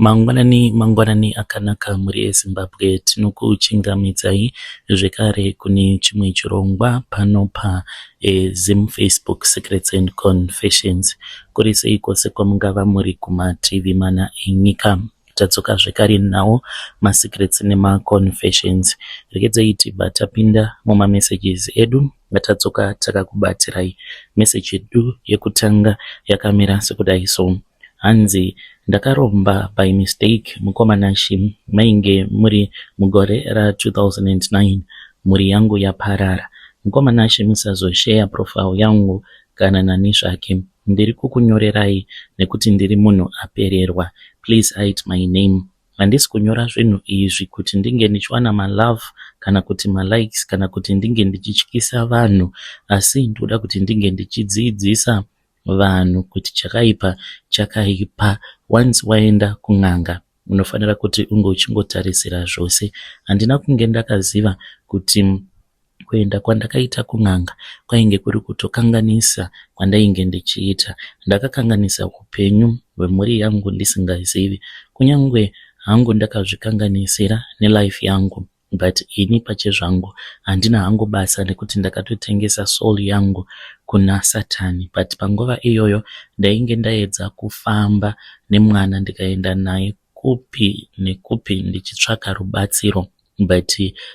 Mangwanani mangwanani akanaka mhuri yeZimbabwe tinokuchingamidzai zvekare kune chimwe chirongwa pano paZim Facebook Secrets and Confessions. Kuri sei kwose kwamungava muri kumativi mana enyika. Tadzoka zvekare nawo masecrets nemaconfessions. Regedzai tibva tapinda mumamessages edu atadzoka takakubatirai. Message yedu yekutanga yakamira sekudai so. Hanzi ndakaromba by mistake mukoma Nashy mainge muri mugore ra 2009 mhuri yangu yaparara. Mukoma Nashy musazosheya profile yangu kana nani zvake. Ndiri kukunyorerai nekuti ndiri munhu apererwa. Please hide my name. Handisi kunyora zvinhu izvi kuti ndinge ndichiwana malove kana kuti malikes kana kuti ndinge ndichityisa vanhu asi ndinoda kuti ndinge ndichidzidzisa vanhu kuti chakaipa chakaipa. Once waenda kun'anga unofanira kuti unge uchingotarisira zvose. Handina kunge ndakaziva kuti kuenda kwandakaita kun'anga kwainge kuri kutokanganisa kwandainge ndichiita. Ndakakanganisa hupenyu hwemhuri yangu ndisingazivi. Kunyangwe hangu ndakazvikanganisira nelife yangu but ini pachezvangu handina hangu basa nekuti ndakatotengesa soul yangu kuna satani but panguva iyoyo ndainge ndaedza kufamba nemwana ndikaenda naye kupi nekupi ndichitsvaka rubatsiro but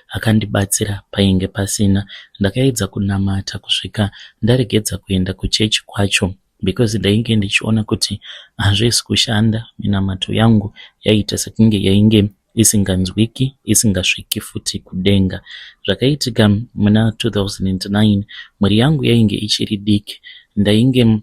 akandibatsira painge pasina. Ndakaedza kunamata kusvika ndaregedza kuenda kuchechi kwacho because ndainge ndichiona kuti hazvisi kushanda. Minamato yangu yaiita sekunge yainge isinganzwiki isingasviki futi kudenga. Zvakaitika muna 2009 mhuri yangu yainge ichiri diki. Ndainge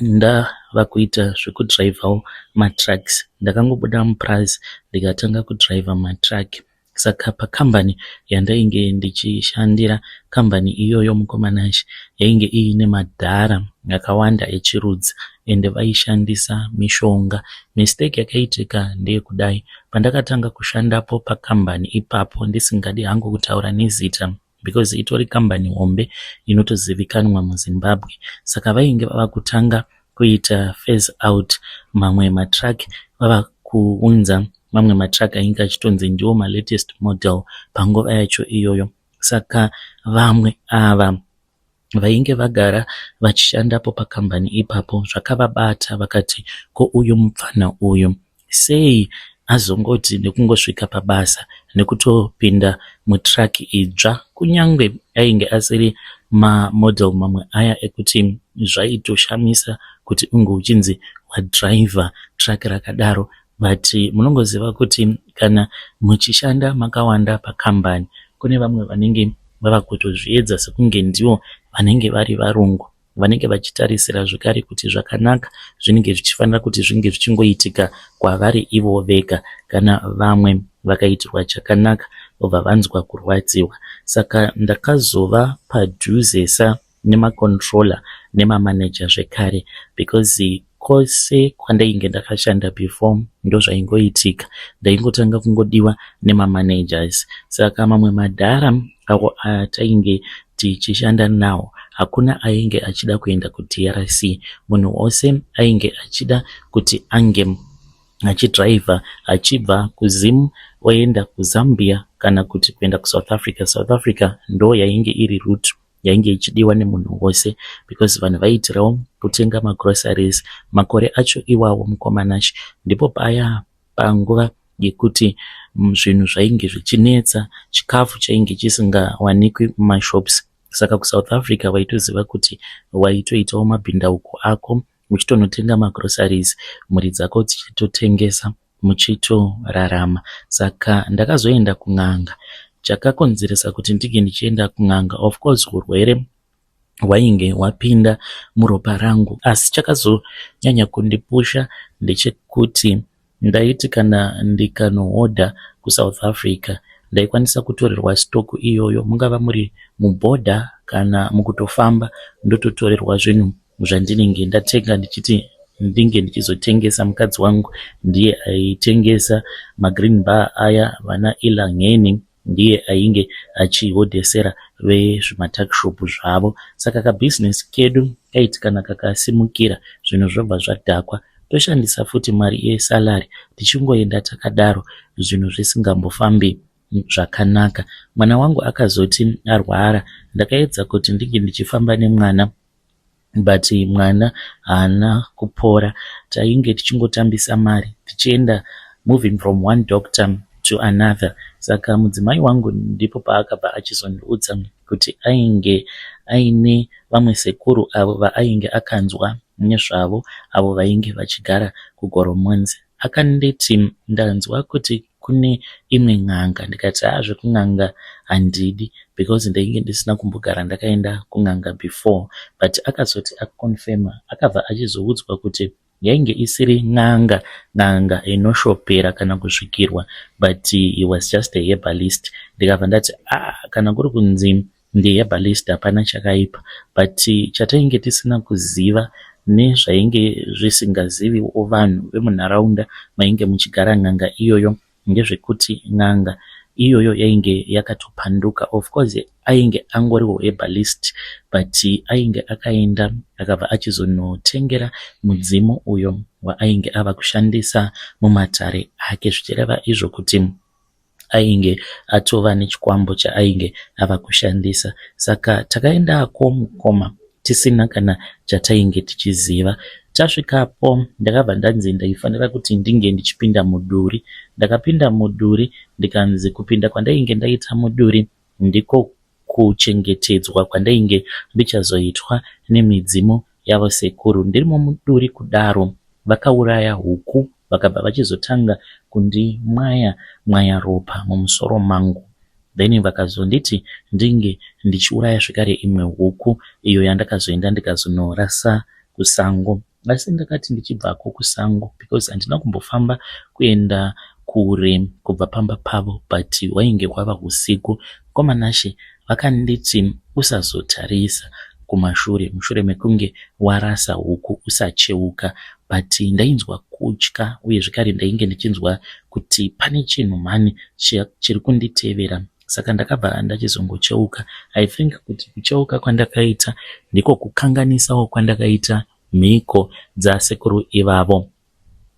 ndava kuita zvekudhiraivhawo matrucks. Ndakangobuda mupurazi ndikatanga kudhiraivha matruck. Saka pakambani yandainge ndichishandira, kambani iyoyo mukoma Nashe yainge iine madhara akawanda echirudzi ende vaishandisa mishonga. Mistake yakaitika ndeyekudai, pandakatanga kushandapo pakambani ipapo ndisingadi hangu kutaura nezita because itori kambani hombe inotozivikanwa muZimbabwe. Saka vainge vava kutanga kuita phase out mamwe matruck vava kuunza mamwe matruck ainge achitonzi ndiwo malatest model panguva yacho iyoyo. Saka vamwe ava vainge vagara vachishandapo pakambani ipapo zvakavabata vakati ko uyu mupfana uyu sei azongoti nekungosvika pabasa nekutopinda mutruck idzva kunyange ainge asiri mamodel mamwe aya ekuti zvaitoshamisa kuti unge uchinzi wadhiraivha truck rakadaro but munongoziva kuti kana muchishanda makawanda pakambani kune vamwe vanenge vava kutozviedza sekunge ndivo vanenge vari varungu vanenge vachitarisira zvekare kuti zvakanaka zvinenge zvichifanira kuti zvinge zvichingoitika kwavari ivo vega. Kana vamwe vakaitirwa chakanaka vobva vanzwa kurwadziwa. Saka ndakazova padhuzesa nemacontroller nemamaneja zvekare because kwose kwandainge ndakashanda before ndozvaingoitika. Ndaingotanga kungodiwa nemamanagers. Saka mamwe madhara awo atainge tichishanda nawo hakuna ainge achida kuenda kuDRC. Munhu wose ainge achida kuti ange achidhiraivha achibva kuZim oenda kuZambia kana kuti kuenda kuSouth Africa. South Africa ndo yainge iri route yainge ichidiwa nemunhu wose because vanhu vaiitirawo kutenga magroceries. Makore acho iwawo mukoma Nashe ndipo paya panguva yekuti zvinhu zvainge zvichinetsa, chikafu chainge chisingawanikwi mumashops. Saka kuSouth Africa waitoziva kuti waitoitawo mabhindauko ako uchitonotenga magroceries mhuri dzako dzichitotengesa muchitorarama. Saka ndakazoenda kun'anga. Chakakonzeresa kuti ndinge ndichienda kun'anga of course hurwere hwainge hwapinda muropa rangu asi chakazonyanya kundipusha ndechekuti ndaiti kana ndikanohodha kuSouth Africa ndaikwanisa kutorerwa stock iyoyo mungava muri mubhodha kana mukutofamba ndototorerwa zvinhu zvandinenge ndatenga ndichiti ndinge ndichizotengesa. Mukadzi wangu ndiye aitengesa magreen bar aya vana Elangeni ndiye ainge achihodhesera vezvimatuckshop zvavo. Saka kabhizinesi kedu kaiti kana kakasimukira zvinhu zvobva zvadhakwa. Toshandisa futi mari yesalary tichingoenda takadaro zvinhu zvisingambofambi zvakanaka. Mwana wangu akazoti arwara ndakaedza kuti ndinge ndichifamba nemwana but mwana haana kupora. Tainge tichingotambisa mari tichienda moving from one doctor to another. Saka mudzimai wangu ndipo paakabva achizondiudza kuti ainge aine vamwe sekuru avo vaainge akanzwa nezvavo avo vainge vachigara kuGoromonzi. Akanditi ndanzwa kuti kune imwe n'anga ndikati haa zvekun'anga handidi because ndainge ndisina kumbogara ndakaenda kun'anga before but akazoti aconfirmer akabva achizoudzwa kuti yainge isiri n'anga n'anga inoshopera kana kusvikirwa but he was just a herbalist. Ndikabva ndati aa kana kuri kunzi ndiherbalist hapana chakaipa but chatainge tisina kuziva nezvainge zvisingaziviwo vanhu vemunharaunda mainge muchigara n'anga iyoyo ndezvekuti n'anga iyoyo yainge yakatopanduka. Of course ainge angoriwo herbalist but ainge akaenda akabva achizonotengera mudzimu uyo waainge ava kushandisa mumatare ake zvichireva izvo kuti ainge atova nechikwambo chaainge ava kushandisa. Saka takaendako mukoma tisina kana chatainge tichiziva. Tasvikapo ndakabva ndanzi ndaifanira kuti ndinge ndichipinda muduri. Ndakapinda muduri ndikanzi kupinda kwandainge ndaita muduri ndiko kuchengetedzwa kwandainge ndichazoitwa nemidzimu yavo sekuru. Ndirimo muduri kudaro vakauraya huku vakabva vachizotanga kundimwaya mwaya ropa mumusoro mangu. Then vakazonditi ndinge ndichiuraya zvekare imwe huku iyo yandakazoenda ndikazonorasa kusango. Asi ndakati ndichibvako kusango because handina kumbofamba kuenda kure kubva pamba pavo but hwainge hwava husiku. Mukoma Nashe vakanditi usazotarisa kumashure mushure mekunge warasa huku usacheuka but ndainzwa kutya uye zvekare ndainge ndichinzwa kuti pane chinhu mhani chiri kunditevera saka ndakabva ndachizongocheuka. I think kuti kucheuka kwandakaita ndiko kukanganisawo kwandakaita mhiko dzasekuru ivavo.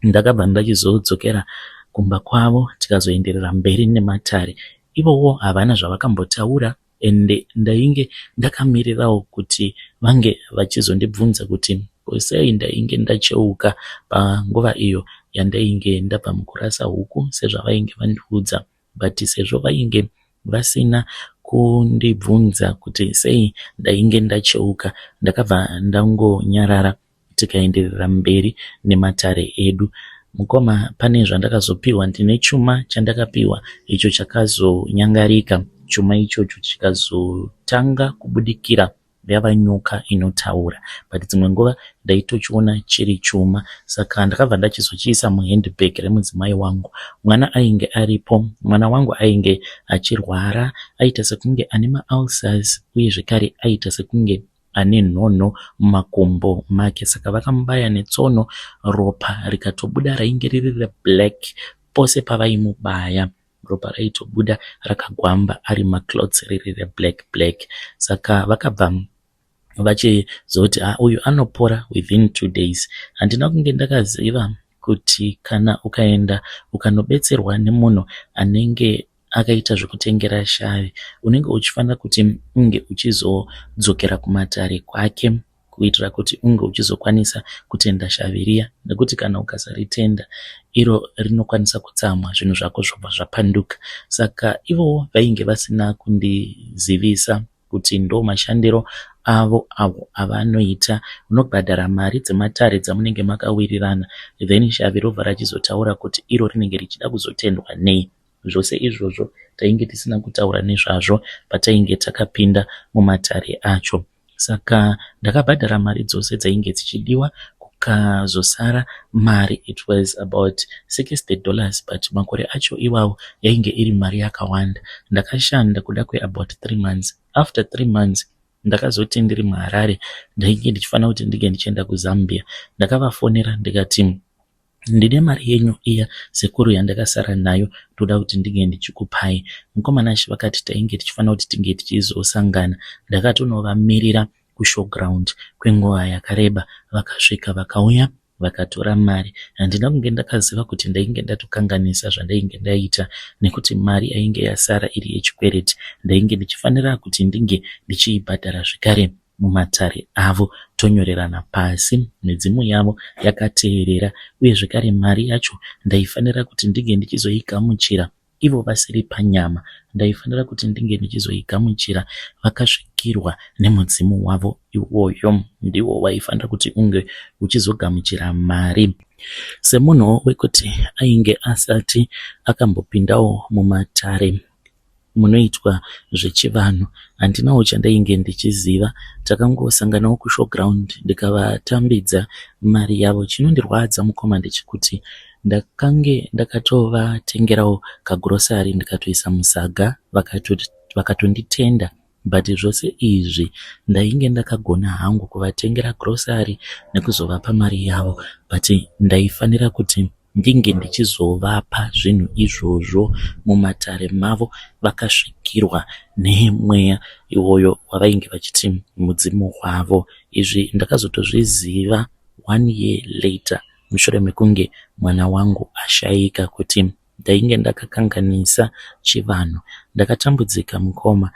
Ndakabva ndachizodzokera kumba kwavo tikazoenderera mberi nematare. Ivowo havana zvavakambotaura ende ndainge ndakamirirawo kuti vange vachizondibvunza kuti ko sei ndainge ndacheuka panguva iyo yandainge ndabva mukurasa huku sezvavainge vandiudza but sezvo vainge vasina kundibvunza kuti sei ndainge ndacheuka ndakabva ndangonyarara tikaenderera mberi nematare edu. Mukoma pane zvandakazopiwa ndine chuma chandakapiwa icho chakazonyangarika. Chuma ichocho chikazotanga kubudikira yava nyoka inotaura but dzimwe nguva ndaitochiona chiri chuma saka ndakabva ndachizochiisa muhandbag remudzimai wangu. Mwana ainge aripo, mwana wangu ainge achirwara aiita sekunge ane maulcers uye zvekare aiita sekunge ane nhonho mumakumbo make saka vakamubaya netsono ropa rikatobuda rainge riri reblack pose pavaimubaya ropa raitobuda rakagwamba ari maclots riri reblack black saka vakabva vachizoti ah, uyu anopora within 2 days. Handina kunge ndakaziva kuti kana ukaenda ukanobetserwa nemunhu anenge akaita zvekutengera shavi unenge uchifanira kuti unge uchizodzokera kumatare kwake kuitira kuti unge uchizokwanisa kutenda shavi riya nekuti kana ukasaritenda iro rinokwanisa kutsamwa zvinhu zvako zvobva zvapanduka. Saka ivowo vainge vasina kundizivisa kuti ndomashandiro avo avo avanoita. Unobhadhara mari dzematare dzamunenge makawirirana then shavi robva rachizotaura kuti iro rinenge richida kuzotendwa nei. Zvose izvozvo tainge tisina kutaura nezvazvo patainge takapinda mumatare acho. Saka ndakabhadhara mari dzose dzainge dzichidiwa kukazosara mari it was about $60 but makore acho iwawo yainge iri mari yakawanda. Ndakashanda kuda kweabout 3 months. After 3 months ndakazoti ndiri muHarare ndainge ndichifanira kuti ndinge ndichienda kuZambia. Ndakavafonera ndikati ndine mari yenyu iya sekuru yandakasara nayo ndoda kuti ndinge ndichikupai. Mukoma Nashe vakati tainge tichifanira kuti tinge tichizosangana. Ndakatonovamirira kushowground kwenguva yakareba. Vakasvika vakauya. vakatora mari. Handina kunge ndakaziva kuti ndainge ndatokanganisa zvandainge ndaita nekuti mari yainge yasara iri yechikwereti ndainge ndichifanira kuti ndinge ndichiibhadhara zvekare mumatare avo tonyorerana pasi midzimu yavo yakateerera uye zvekare mari yacho ndaifanira kuti ndinge ndichizoigamuchira ivo vasiri panyama. Ndaifanira kuti ndinge ndichizoigamuchira vakasvikirwa nemudzimu wavo iwoyo. Ndiwo waifanira kuti unge uchizogamuchira mari. Semunhuwo wekuti ainge asati akambopindawo mumatare munoitwa zvechivanhu handinawo chandainge ndichiziva. Takangosanganawo kushowground ndikavatambidza mari yavo. Chinondirwadza mukoma ndechekuti Ndakange ndakatovatengerawo kagrocery ndikatoisa musaga vakatonditenda but zvose izvi ndainge ndakagona hangu kuvatengera grocery nekuzovapa mari yavo but ndaifanira kuti ndinge ndichizovapa zvinhu izvozvo mumatare mavo vakasvikirwa nemweya iwoyo wavainge vachiti mudzimu wavo. Izvi ndakazotozviziva one year later mushure mekunge mwana wangu ashaika kuti ndainge ndakakanganisa chivanhu. Ndakatambudzika mukoma.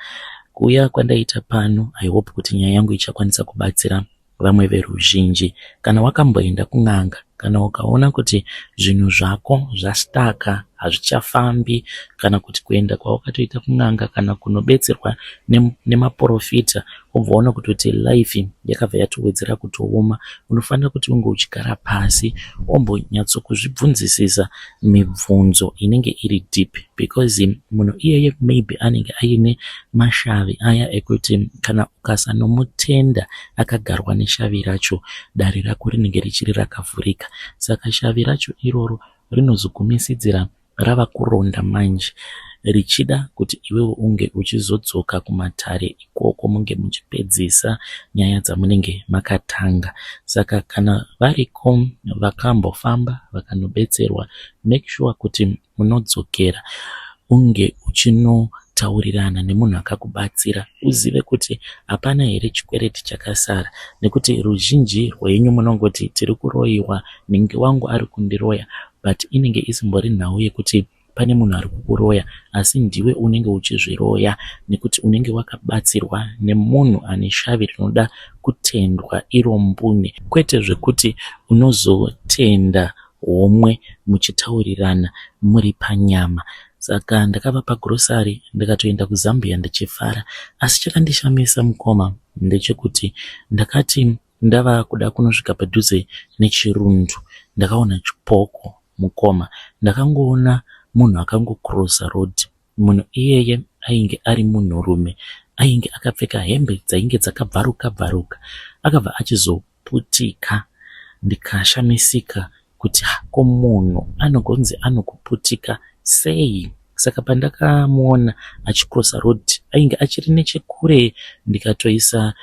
Kuuya kwandaita pano I hope kuti nyaya yangu ichakwanisa kubatsira vamwe veruzhinji. Kana wakamboenda kun'anga kana ukaona kuti zvinhu zvako zvastaka hazvichafambi kana kuti kuenda kwawakatoita kun'anga kana kunobetserwa nemaporofita wobva waona kutoti life yakabva yatowedzera kutooma unofanira kuti unge uchigara pasi wombonyatsokuzvibvunzisisa mibvunzo inenge iri deep because munhu iyeye maybe anenge aine mashavi aya ekuti kana ukasanomutenda akagarwa neshavi racho dare rako rinenge richiri rakavhurika saka shavi racho iroro rinozogumisidzira rava kuronda manje richida kuti iwewe unge uchizodzoka kumatare ikoko munge muchipedzisa nyaya dzamunenge makatanga. Saka kana variko vakambofamba vakanobetserwa make sure kuti unodzokera unge uchinotaurirana nemunhu akakubatsira uzive kuti hapana here chikwereti chakasara nekuti ruzhinji rwenyu munongoti tiri kuroyiwa nhingi wangu ari kundiroya but inenge isimbori nhau yekuti pane munhu ari kukuroya asi ndiwe unenge uchizviroya nekuti unenge wakabatsirwa nemunhu ane shavi rinoda kutendwa iro mbune kwete zvekuti unozotenda homwe muchitaurirana muri panyama. Saka ndakavapa grocery ndikatoenda kuZambia ndichifara asi chakandishamisa mukoma ndechekuti ndakati Ndava kuda kunosvika padhuze nechirundu ndakaona chipoko mukoma. Ndakangoona munhu akangocrosser road. Munhu iyeye ainge ari munhurume ainge akapfeka hembe dzainge dzakabvaruka bvaruka. Akabva achizoputika ndikashamisika kuti ko munhu anogonzi anokuputika sei? Saka pandakamuona achicrosser road ainge achiri nechekure ndikatoisa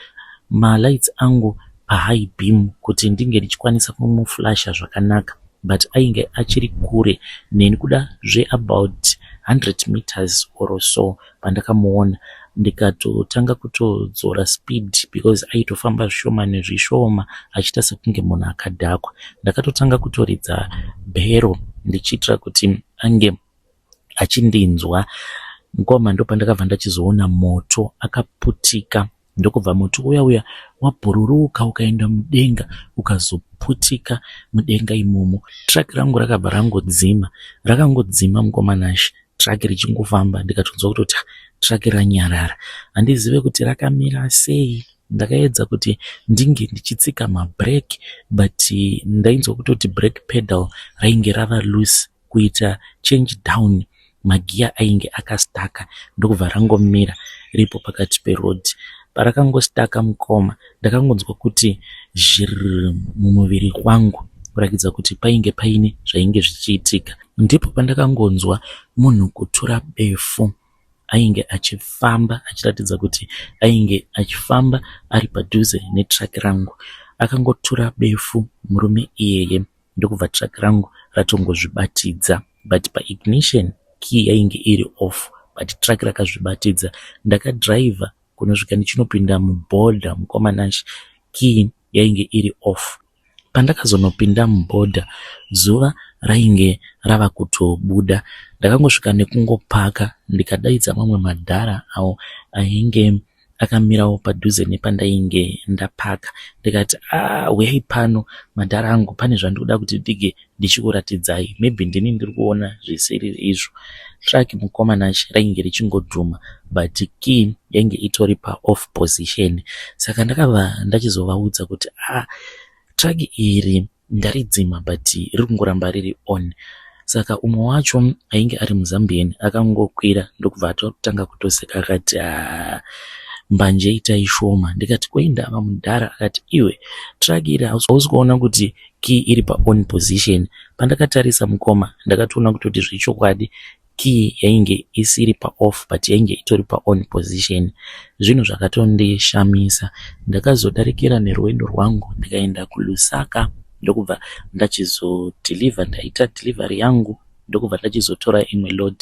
malights angu pahigh beam kuti ndinge ndichikwanisa kumuflasher zvakanaka but ainge achiri kure neni kuda zveabout 100 meters or so pandakamuona ndikatotanga kutodzora speed because aitofamba zvishoma nezvishoma achiita sekunge munhu akadhakwa. Ndakatotanga kutoridza bhero ndichiitira kuti ange achindinzwa. Mukoma ndopandakabva ndachizoona moto akaputika ndokubva moto uya uya wabhururuka ukaenda mudenga ukazoputika mudenga imomo. Truck rangu rakabva rangodzima, rakangodzima mukoma Nashe truck richingofamba ndikatonzwa kutoti truck ranyarara. Handizive kuti rakamira sei ndakaedza kuti ndinge ndichitsika mabrake but ndainzwa kutoti brake pedal rainge rava loose kuita change down magiya ainge akastaka ndokubva rangomira ripo pakati peroad. Parakangostaka mukoma ndakangonzwa kuti zhiriri mumuviri wangu kurakidza kuti painge paine zvainge zvichiitika. Ndipo pandakangonzwa munhu kutura befu ainge achifamba achiratidza kuti ainge achifamba ari padhuze netruck rangu. Akangotura befu murume iyeye ndokubva truck rangu ratongozvibatidza but paignition key yainge iri off but truck rakazvibatidza. Ndakadhiraivha kunosvika ndichinopinda muborder mukoma Nashe key yainge iri off. Pandakazonopinda mubhodha zuva rainge rava kutobuda. Ndakangosvika nekungopaka ndikadaidza mamwe madhara awo ainge akamirawo padhuze nepandainge ndapaka ndikati aah huyai pano madhara angu pane zvandikuda kuti ndige ndichikuratidzai maybe ndini ndiri kuona zvisiri izvo. Truck mukoma Nashe rainge richingodhuma but key yainge itori paoff position saka ndakabva ndachizovaudza kuti aah truck iri ndaridzima but riri kungoramba riri on. Saka umwe wacho ainge ari muZambian akangokwira ndokubva atotanga kutoseka akati haa mbanje itai shoma ndikati ko indava mudhara akati iwe truck iri hausi kuona kuti key iri paon position pandakatarisa mukoma ndakatoona kutoti zvechokwadi key yainge isiri paoff but yainge itori paon position zvinhu zvakatondishamisa ndakazodarikira nerwendo rwangu ndikaenda kuLusaka ndokubva ndachizodeliver ndaita delivery yangu ndokubva ndachizotora imwe load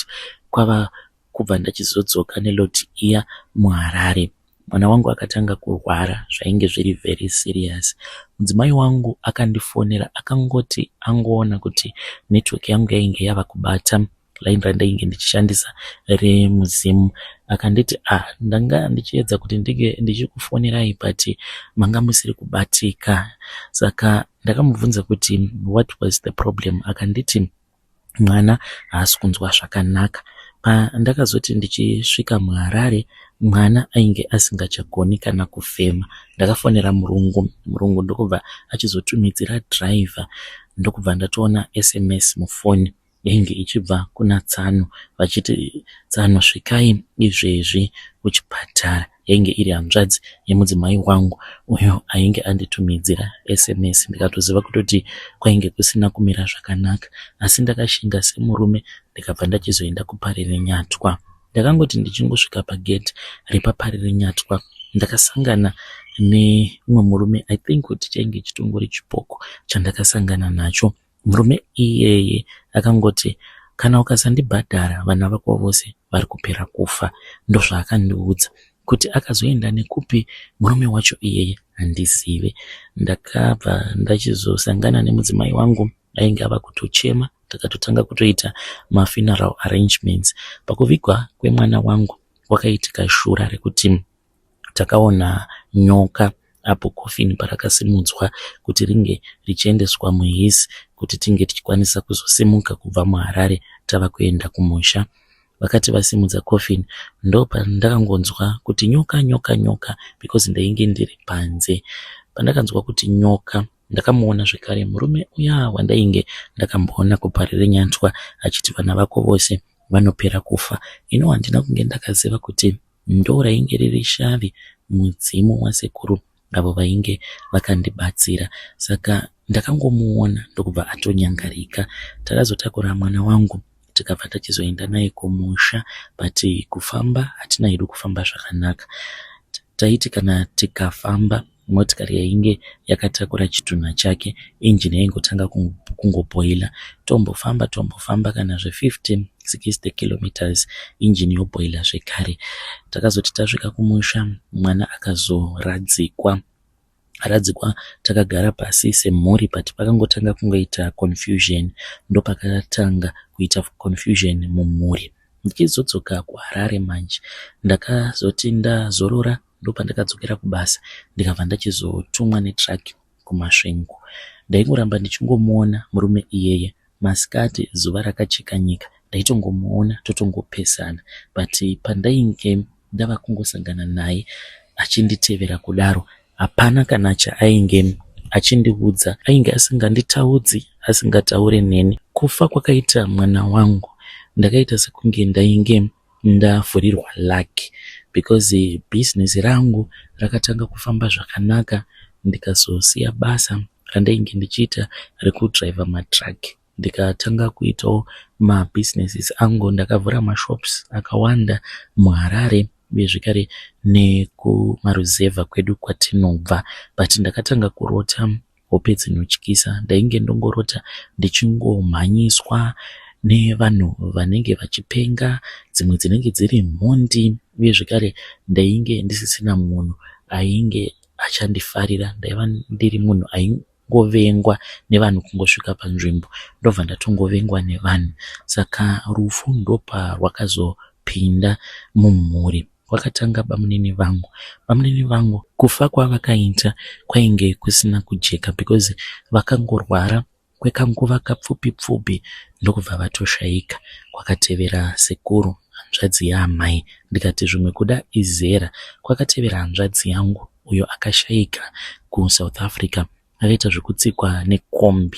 kwava kubva ndachizodzoka neload iya muHarare. Mwana wangu akatanga kurwara zvainge zviri very serious. Mudzimai wangu akandifonera akangoti angoona kuti network yangu yainge yava kubata line randainge ndichishandisa remuZim akanditi ah ndanga ndichiedza kuti ndinge ndichikufonerai but manga musiri kubatika. Saka ndakamubvunza kuti what was the problem akanditi mwana haasi kunzwa zvakanaka. Pandakazoti ndichisvika muHarare mwana ainge asingachagoni kana kufema. Ndakafonera murungu, murungu ndokubva achizotumidzira dhiraivha ndokubva ndatoona sms mufoni yainge ichibva kuna tsano vachiti tsano svikai izvezvi kuchipatara. Yainge iri hanzvadzi yemudzimai wangu uyo ainge anditumidzira sms ndikatoziva kutoti kwainge kusina kumira zvakanaka asi ndakashinga semurume ndikabva ndachizoenda kuParirenyatwa. Ndakangoti ndichingosvika pagedhi repaParirenyatwa ndakasangana neumwe murume I think kuti chainge chitongori chipoko chandakasangana nacho. Murume iyeye akangoti kana ukasandibhadhara vana vako vose vari kupera kufa ndozvaakandiudza. Kuti akazoenda nekupi murume wacho iyeye handizive. Ndakabva ndachizosangana nemudzimai wangu ainge ava kutochema takatotanga kutoita mafuneral arrangements. Pakuvigwa kwemwana wangu kwakaitika shura rekuti takaona nyoka apo coffin parakasimudzwa kuti ringe richiendeswa muhearse kuti tinge tichikwanisa kuzosimuka kubva muHarare tava kuenda kumusha. Vakati vasimudza coffin ndopandakangonzwa kuti nyoka nyoka nyoka because ndainge ndiri panze. Pandakanzwa kuti nyoka ndakamuona zvekare murume uya wandainge ndakamboona kuParirenyatwa achiti vana vako vose vanopera kufa. Ini handina kunge ndakaziva kuti ndorainge riri shavi mudzimu wasekuru avo vainge vakandibatsira. Saka ndakangomuona ndokubva atonyangarika. Takazotakura mwana wangu tikabva tachizoenda naye kumusha but kufamba hatina hedu kufamba zvakanaka. Taiti kana tikafamba motikari yainge yakatakura chitunha chake injini yaingotanga kungobhoila. Tombofamba tombofamba kana zve50 60 kilometers injini yobhoila zvekare. Takazoti tasvika kumusha mwana akazoradzikwa. Aradzikwa takagara pasi semhuri but pakangotanga kungoita confusion ndopakatanga kuita confusion mumhuri. Ndichizodzoka kuHarare manje ndakazoti ndazorora ndopandakadzokera kubasa ndikabva ndachizotumwa netruck kuMasvingo. Ndaingoramba ndichingomuona murume iyeye masikati zuva rakacheka nyika ndaitongomuona totongopesana but pandainge ndava kungosangana naye achinditevera kudaro hapana kana chaainge achindiudza ainge asinganditaudzi asingataure neni. Kufa kwakaita mwana wangu ndakaita sekunge ndainge ndavhurirwa luck because bhizinesi rangu rakatanga kufamba zvakanaka ndikazosiya basa randainge ndichiita rekudhiraivha matruck ndikatanga kuitawo mabhizinesisi angu. Ndakavhura mashops akawanda muHarare uye zvekare nekumaruzevha kwedu kwatinobva but ndakatanga kurota hope dzinotyisa. Ndainge ndongorota ndichingomhanyiswa nevanhu vanenge vachipenga dzimwe dzinenge dziri mhondi uye zvekare ndainge ndisisina munhu ainge achandifarira. Ndaiva ndiri munhu Ndakangovengwa nevanhu kungosvika panzvimbo ndobva ndatongovengwa nevanhu. Saka rufu ndoparwakazopinda mumhuri. Kwakatanga bamunini vangu. Bamunini vangu kufa kwavakaita kwainge kusina kujeka because vakangorwara kwekanguva kapfupi pfupi ndokubva vatoshaika. Kwakatevera sekuru hanzvadzi yaamai ndikati zvimwe kuda izera. Kwakatevera hanzvadzi yangu uyo akashaika kuSouth Africa akaita zvekutsikwa nekombi.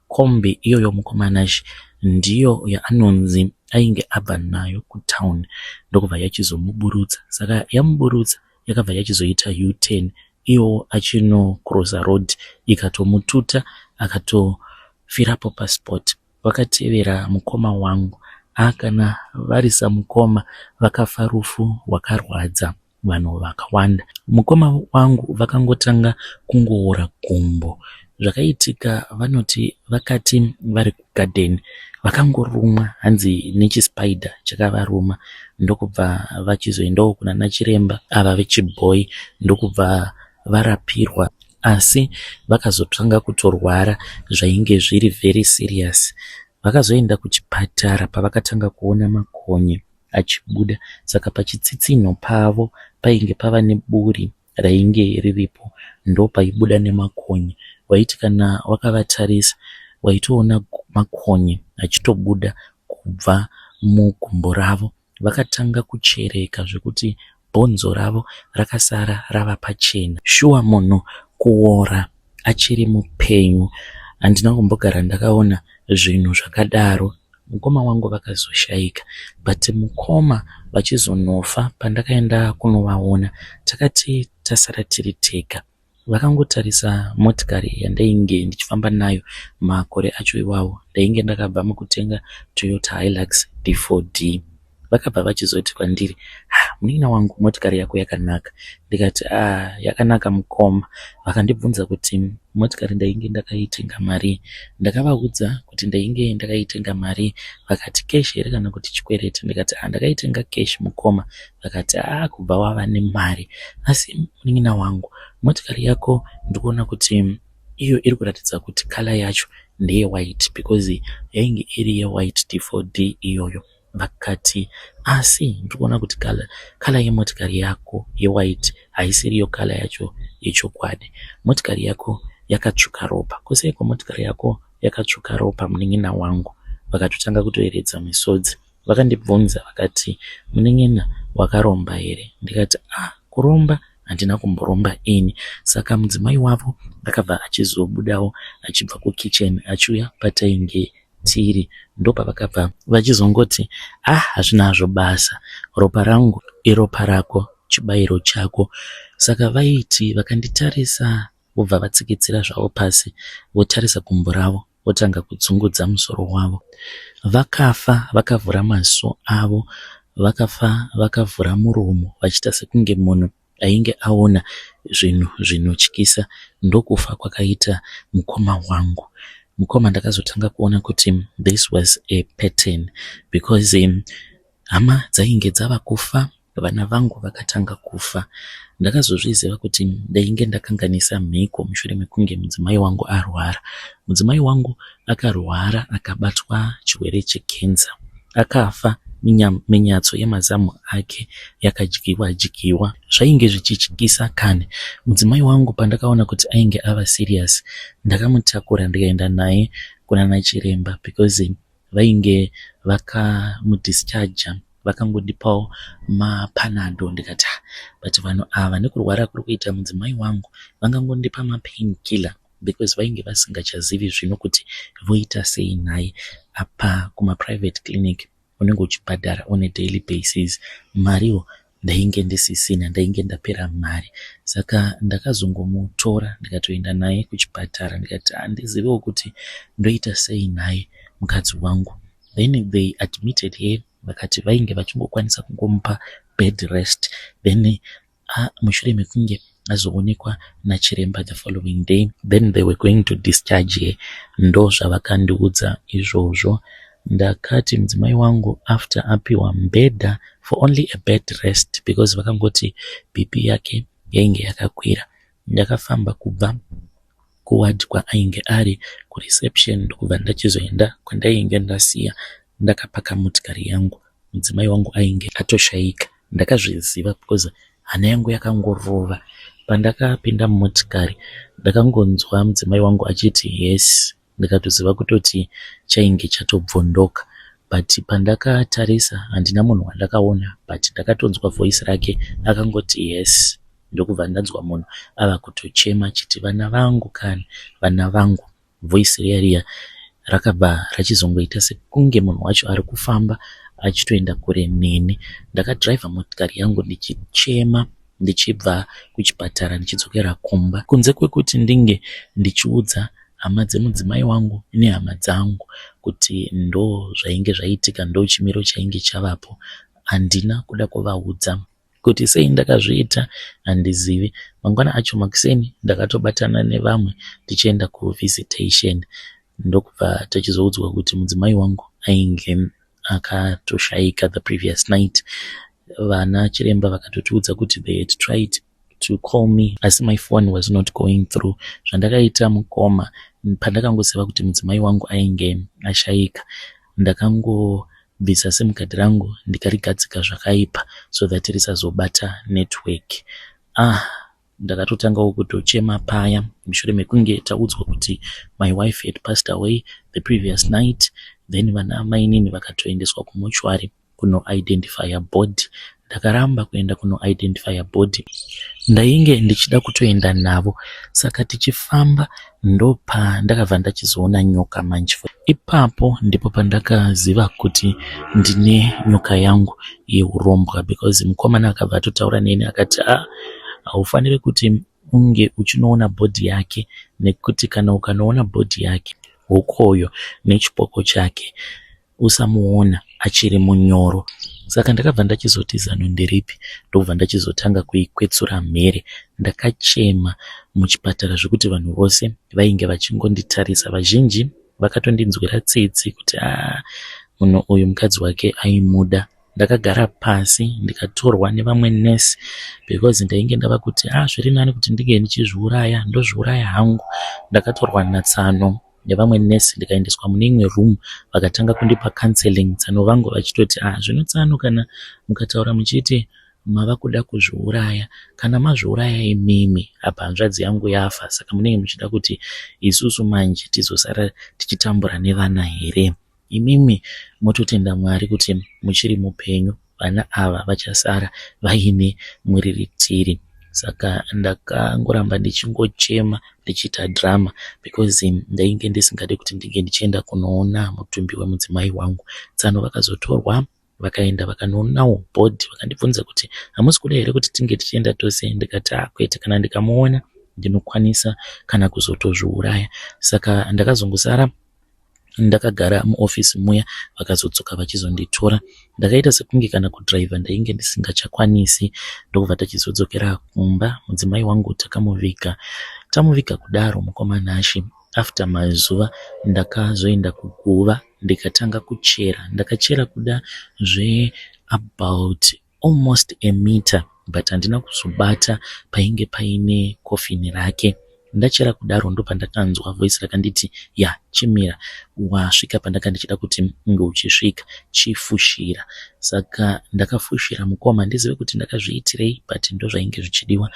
Kombi iyoyo mukoma Nashe ndiyo yaanonzi ainge abva nayo kutown ndokubva yachizomuburutsa. Saka yamuburutsa yakabva yachizoita U-turn iwo achinocrossa road ikatomututa akatofirapo paspot. Vakatevera mukoma wangu. Ah kana vari samukoma vakafa rufu rwakarwadza vanhu vakawanda. Mukoma wangu vakangotanga kungoora gumbo. Zvakaitika vanoti vakati vari kugadheni vakangorumwa hanzi nechispider chakavaruma ndokubva vachizoendawo kunana chiremba ava vechibhoyi ndokubva varapirwa asi vakazotanga kutorwara zvainge zviri very serious. Vakazoenda kuchipatara pavakatanga kuona makonye achibuda saka pachitsitsinho pavo painge pava neburi rainge riripo ndopaibuda nemakonye. Waiti kana wakavatarisa waitoona makonye achitobuda kubva mugumbo ravo. Vakatanga kuchereka zvekuti bhonzo ravo rakasara rava pachena. Shuwa munhu kuora achiri mupenyu handina kumbogara ndakaona zvinhu zvakadaro. Mukoma wangu vakazoshaika but mukoma vachizonofa pandakaenda kunovaona takati tasara tiri tega. Vakangotarisa motikari yandainge ndichifamba nayo makore acho iwawo. Ndainge ndakabva mukutenga Toyota Hilux D4D. Vakabva vachizoti kwandiri, "Ha, munin'ina wangu motikari yako yakanaka." Ndikati, "Ah, yakanaka mukoma." Vakandibvunza kuti motikari ndainge ndakaitenga marii. Ndakavaudza kuti ndainge ndakaitenga marii. Vakati cash here kana kuti chikwereti? Ndikati, "Ah, ndakaitenga cash mukoma." Vakati, "Ah, kubva wava nemari. Asi munin'ina wangu, motikari yako ndikuona kuti iyo iri kuratidza kuti colour yacho ndeye white because yainge iri yewhite D4D iyoyo." Vakati, "Asi ndikuona kuti colour yemotikari yako yewhite haisiriyo colour yacho yechokwadi. Motikari yako yakatsvuka ropa. Koseiko motikari yako yakatsvuka ropa munin'ina wangu?" Vakatotanga kutoeredza misodzi. Vakandibvunza vakati, "Munin'ina wakaromba here?" Ndikati, "Ah, kuromba handina kumboromba ini." Saka mudzimai wavo akabva achizobudawo achibva kukicheni achiuya patainge tiri. Ndopavakabva vachizongoti, "Ah, hazvina hazvo basa. Ropa rangu iropa rako, chibayiro chako." Saka vaiti vakanditarisa vobva vatsikitsira zvavo pasi votarisa gumbo ravo votanga kudzungudza musoro wavo. Vakafa vakavhura maziso avo, vakafa vakavhura muromo vachiita sekunge munhu ainge aona zvinhu zvinotyisa. Ndokufa kwakaita mukoma wangu. Mukoma ndakazotanga kuona kuti this was a pattern because hama dzainge dzava kufa, vana vangu vakatanga kufa. Ndakazozviziva kuti ndainge ndakanganisa mhiko mushure mekunge mudzimai wangu arwara. Mudzimai wangu akarwara akabatwa chirwere chekenza. Akafa minyatso yemazamu ake yakadyiwa dyiwa. Zvainge zvichityisa kani. Mudzimai wangu pandakaona kuti ainge ava serious ndakamutakura ndikaenda naye kunana chiremba because vainge vakamudischarger vakangondipawo mapanado ndikati ah, but vanhu ava nekurwara kuri kuita mudzimai wangu vangangondipa mapain killer because vainge vasingachazivi zvino kuti voita sei naye. Apa kumaprivate clinic unenge uchibhadhara on a daily basis. Mariwo ndainge ndisisina, ndainge ndapera mari. Saka ndakazongomutora ndikatoenda naye kuchipatara ndikati handiziviwo kuti ndoita sei naye mukadzi wangu. Then they admitted her vakati vainge vachingokwanisa kungomupa bed rest then mushure mekunge azoonekwa nachiremba the following day then they were going to discharge her. Ndozvavakandiudza izvozvo. Ndakati mudzimai wangu after apiwa mubhedha for only a bed rest because vakangoti BP yake yainge yakakwira. Ndakafamba kubva kuward kwaainge ari kureception ndokubva ndachizoenda kwandainge ndasiya ndakapaka motikari yangu. Mudzimai wangu ainge atoshaika. Ndakazviziva because hana yangu yakangorova. Pandakapinda mumotikari ndakangonzwa mudzimai wangu achiti yes, ndikatoziva kutoti chainge chatobvondoka. But pandakatarisa handina munhu wandakaona, but ndakatonzwa voice rake akangoti yes, ndokubva ndanzwa munhu ava kutochema achiti, "Vana vangu kani, vana vangu." Voice riya riya rakabva rachizongoita sekunge munhu wacho ari kufamba achitoenda kure neni. Ndakadhiraivha motikari yangu ndichichema ndichibva kuchipatara ndichidzokera kumba. Kunze kwekuti ndinge ndichiudza hama dzemudzimai wangu nehama dzangu kuti ndo zvainge zvaitika, ndo chimiro chainge chavapo, handina kuda kuvaudza. Kuti sei ndakazviita handizivi. Mangwana acho makuseni ndakatobatana nevamwe tichienda kuvisitation, ndokubva tachizoudzwa kuti mudzimai wangu ainge akatoshaika the previous night. Vana chiremba vakatotiudza kuti they had tried to call me, asi my phone was not going through. Zvandakaita mukoma, pandakangoziva kuti mudzimai wangu ainge ashaika, ndakangobvisa SIM card rangu ndikarigadzika zvakaipa so that risazobata network. Ah, ndakatotangawo kutochema paya mushure mekunge taudzwa kuti my wife had passed away the previous night. Then vana mainini vakatoendeswa kumochwari kunoidentifya body. Ndakaramba kuenda kunoidentifya body, ndainge ndichida kutoenda navo. Saka tichifamba ndopandakabva ndachizoona nyoka manje. Ipapo ndipo pandakaziva kuti ndine nyoka yangu yeurombwa, because mukomana akabva atotaura neni akati, "A, haufaniri kuti unge uchinoona body yake, nekuti kana ukanoona body yake, hokoyo nechipoko chake, usamuona achiri munyoro." Saka ndakabva ndachizoti zano nderipi, ndobva ndachizotanga kuikwetsura mhere. Ndakachema muchipatara zvekuti vanhu vose vainge vachingonditarisa. Vazhinji vakatondinzwira tsitsi kuti aa, munhu uyu mukadzi wake aimuda. Ndakagara pasi ndikatorwa nevamwe nesi because ndainge ndava kuti, "A, zviri nani kuti ndinge ndichizviuraya, ndozviuraya hangu." Ndakatorwa natsano nevamwe nesi ndikaendeswa mune imwe room, vakatanga kundipa counseling. Tsano vangu vachitoti, "A, zvino tsano, kana mukataura muchiti mava kuda kuzviuraya, kana mazviuraya imimi, apa hanzvadzi yangu yafa, saka munenge muchida kuti isusu manje tizosara tichitambura nevana here? Imimi mototenda Mwari kuti muchiri mupenyu, vana ava vachasara vaine muriritiri." Saka ndakangoramba ndichingochema ndichiita drama because ndainge ndisingadi kuti ndinge ndichienda kunoona mutumbi wemudzimai wangu. Tsano vakazotorwa vakaenda vakanoonawo body. Vakandibvunza kuti, "Hamusi kuda here kuti tinge tichienda tose?" Ndikati, "A, kwete, kana ndikamuona ndinokwanisa kana kuzotozviuraya." Saka ndakazongosara ndakagara muofisi muya, vakazodzoka vachizonditora. Ndakaita sekunge kana kudhiraivha ndainge ndisingachakwanisi, ndokubva tachizodzokera kumba. Mudzimai wangu takamuviga. Tamuviga kudaro, mukoma Nashe, after mazuva ndakazoenda kuguva ndikatanga kuchera. Ndakachera kuda zveabout almost a meter, but handina kuzobata painge paine kofini rake. Ndachera kudaro ndopandakanzwa voice rakanditi, "Ya, chimira, wasvika pandanga ndichida kuti unge uchisvika, chifushira." Saka ndakafushira mukoma. Handizivi kuti ndakazviitirei, but ndozvainge zvichidiwa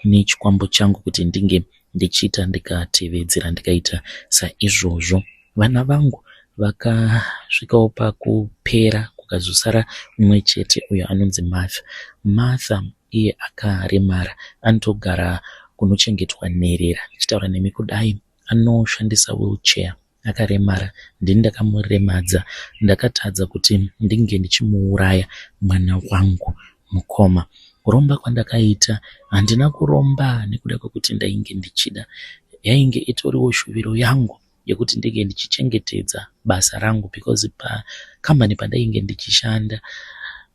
nechikwambo changu kuti ndinge ndichiita. Ndikatevedzera, ndikaita saizvozvo. Vana vangu vakasvikawo pakupera, kukazosara mumwe chete uyo anonzi Martha. Martha iye akaremara, anotogara kunochengetwa nherera. Ndichitaura nemi kudai anoshandisa wheelchair, akaremara. Ndini ndakamuremadza, ndakatadza kuti ndinge ndichimuuraya mwana wangu. Mukoma, kuromba kwandakaita, handina kuromba nekuda kwekuti ndainge ndichida, yainge itoriwo shuviro yangu yekuti ndinge ndichichengetedza basa rangu, because pakambani pandainge ndichishanda,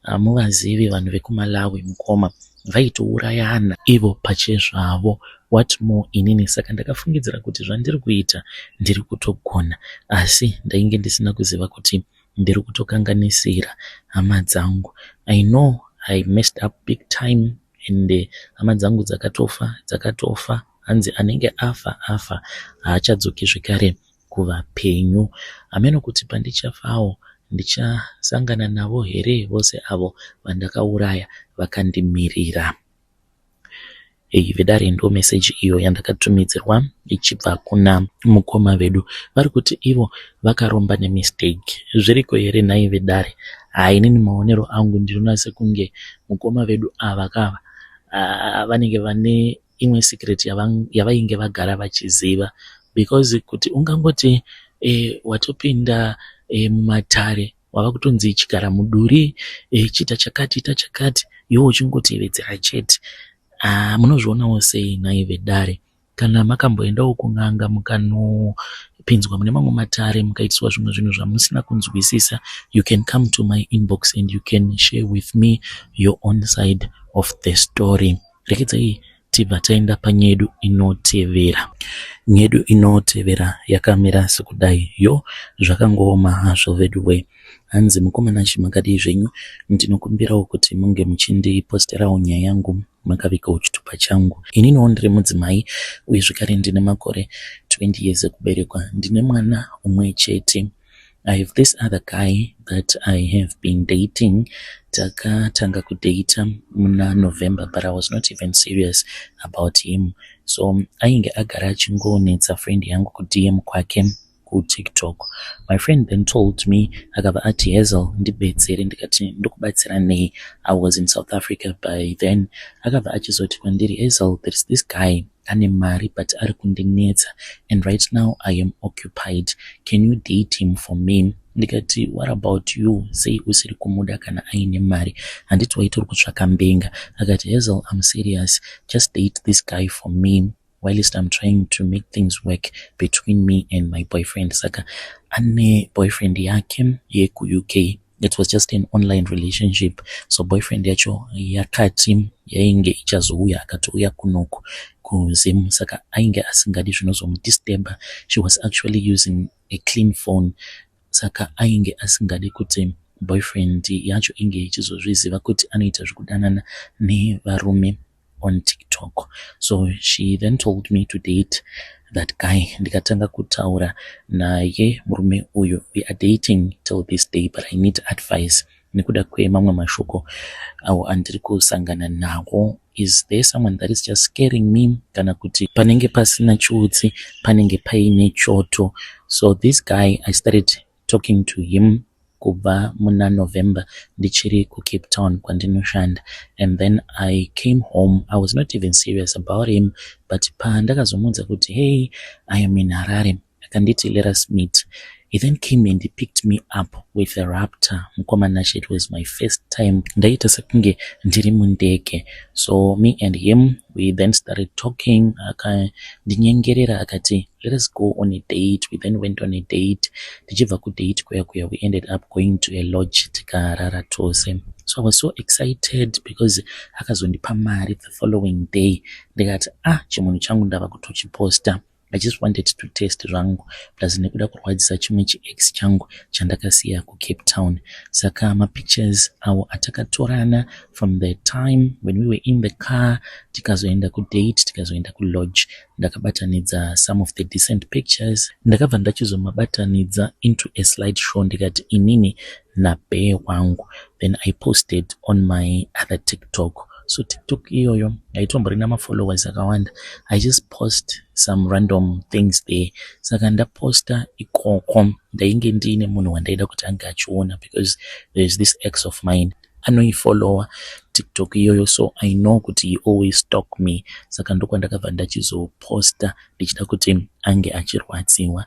hamuvazivi vanhu vekuMalawi mukoma, vaitourayana ivo pachezvavo, what more inini? Saka ndakafungidzira kuti zvandiri kuita ndiri kutogona, asi ndainge ndisina kuziva kuti ndiri kutokanganisira hama dzangu. I know I messed up big time, and hama dzangu dzakatofa, dzakatofa. Hanzi anenge afa afa haachadzoki zvekare kuvapenyu. Hameno kuti pandichafawo ndichasangana navo here vose avo vandakauraya vakandimirira. Eyi vedare ndo meseji iyo yandakatumidzirwa ichibva kuna mukoma vedu. Vari kuti ivo vakaromba nemistake. Zviriko here nhai vedare? Haa inini maonero angu ndinoona sekunge mukoma vedu ava kava vanenge vane imwe secret yavainge vagara vachiziva because kuti ungangoti watopinda mumatare wava kutonzi chigara muduri, chiita chakati ita chakati, iwe uchingotevedzera chete. Munozvionawo sei nhai vedare? Kana makamboendawo kun'anga mukanopinzwa mune mamwe matare mukaitiswa zvimwe zvinhu zvamusina kunzwisisa, you can come to my inbox and you can share with me your own side of the story. Rekedzai tibva taenda panyedu inotevera. Nyedu inotevera yakamira sekudai yo zvakangooma hazvo veduwe. Hanzi mukomana chimakadii zvenyu, ndinokumbirawo kuti munge muchindiposterawo nyaya yangu makavigawo chitupa changu. Ininiwo ndiri mudzimai uye zvekare ndine makore 20 years ekuberekwa. Ndine mwana umwe chete. I have this other guy that I have been dating. Takatanga kudata muna November, but I was not even serious about him. So ainge agara achingonetsa friend yangu kuDM kwake kuTikTok. My friend then told me, akabva ati, "Hazel, ndibetsere." Ndikati, "Ndokubatsira nei?" I was in South Africa by then. Akabva achizoti kwandiri, "Hazel, there is this guy ane mari but ari kundinetsa and right now I am occupied. Can you date him for me?" Ndikati, "What about you? Sei usiri kumuda kana aine mari? Handiti waiti uri kutsvaka mbinga?" Akati, "Hazel, I'm serious. Just date this guy for me whilst I'm trying to make things work between me and my boyfriend." Saka ane boyfriend yake yekuUK. It was just an online relationship, so boyfriend yacho yakati yainge ichazouya, akatouya kunoku kuZim, saka ainge asingadi zvinozomudisturba. She was actually using a clean phone, saka ainge asingadi kuti boyfriend yacho inge ichizozviziva kuti anoita zvekudanana nevarume on TikTok. So she then told me to date that guy. Ndikatanga kutaura naye murume uyu. We are dating till this day, but I need advice nekuda kwemamwe mashoko awo andiri kusangana nawo. Is there someone that is just scaring me, kana kuti panenge pasina chiutsi panenge paine choto? So this guy, I started talking to him kubva muna November ndichiri kuCape Town kwandinoshanda, and then I came home. I was not even serious about him, but pandakazomuudza kuti, "Hey, I am in Harare," akanditi, "Let us meet." He then came and he picked me up with a Raptor. Mukoma Nashe, it was my first time. Ndaita sekunge ndiri mundege. So me and him, we then started talking. Akandinyengerera akati, "Let us go on a date." We then went on a date. Tichibva kudate kuya kuya, we ended up going to a lodge, tikarara tose. So I was so excited because akazondipa mari the following day. Ndikati, "Ah, chimunhu changu ndava kutochiposta." I just wanted to test zvangu, plus nekuda kurwadzisa chimwe chiex changu chandakasiya kuCape Town. Saka mapictures awo atakatorana from the time when we were in the car, tikazoenda kudate, tikazoenda kulodge, ndakabatanidza some of the decent pictures. Ndakabva ndachizomabatanidza into a slide show, ndikati inini nabae wangu. Then I posted on my other TikTok. So TikTok iyoyo haitomborina mafollowers akawanda. I just post some random things there. Saka ndaposta ikoko, ndainge ndiine munhu wandaida kuti ange achiona because there is this ex of mine anoifollowa TikTok iyoyo, so I know kuti he always stalk me. Saka ndokwandakabva ndachizoposta ndichida kuti ange achirwadziwa.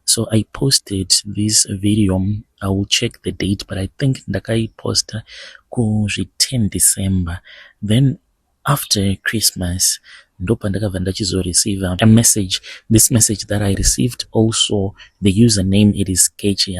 So I posted this video. I will check the date, but I think ndakaiposta kuzvi 10 December. Then after Christmas ndopandakabva ndachizoreceive a message. This message that I received also, the username, it is sketchy.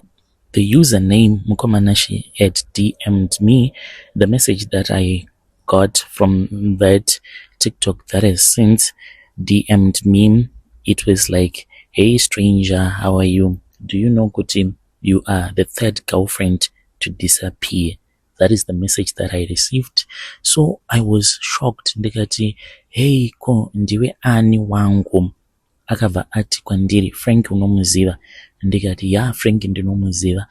The username, Mukoma Nashe, had DM'd me. The message that I got from that TikTok that has since DM'd me, it was like, "Hey stranger, how are you? Do you know kuti you are the third girlfriend to disappear?" That is the message that I received. So I was shocked, ndikati, "Hey, ko ndiwe ani wangu?" Akabva ati kwandiri, "Frank unomuziva?" Ndikati, "Ya, Frank ndinomuziva."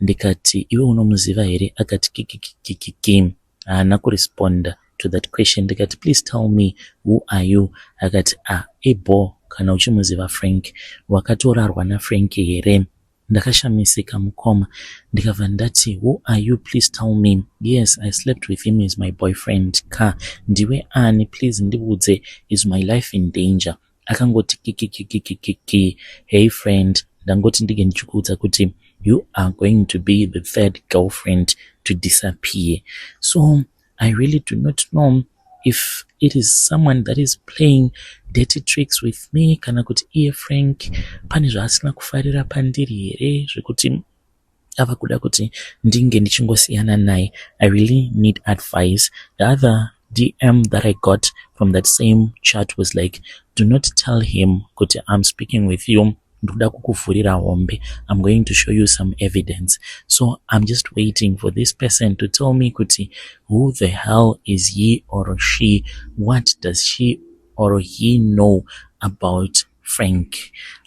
Ndikati, "Iwe unomuziva here?" Akati, "Kikikikiki." Haana kuresponda to that question. Ndikati, "Please tell me, who are you?" Akati, "Ah, ebo kana uchimuziva Frank, wakatorarwa naFrank here?" Ndakashamisika, mukoma. Ndikabva ndati, "Who are you? Please tell me." "Yes, I slept with him, is my boyfriend ka. Ndiwe ani? Please ndiudze. Is my life in danger?" Akangoti, "Kikikikikiki. Hey friend, ndangoti ndinge ndichikuudza kuti you are going to be the third girlfriend to disappear." So I really do not know if it is someone that is playing dirty tricks with me, kana kuti iye Frank pane zvaasina kufarira pandiri here zvekuti ava kuda kuti ndinge ndichingosiyana naye. I really need advice. The other DM that I got from that same chat was like, "Do not tell him kuti I'm speaking with you. Ndikuda kukuvhurira hombe. I'm going to show you some evidence." So I'm just waiting for this person to tell me kuti who the hell is he or she? What does she or he know about Frank?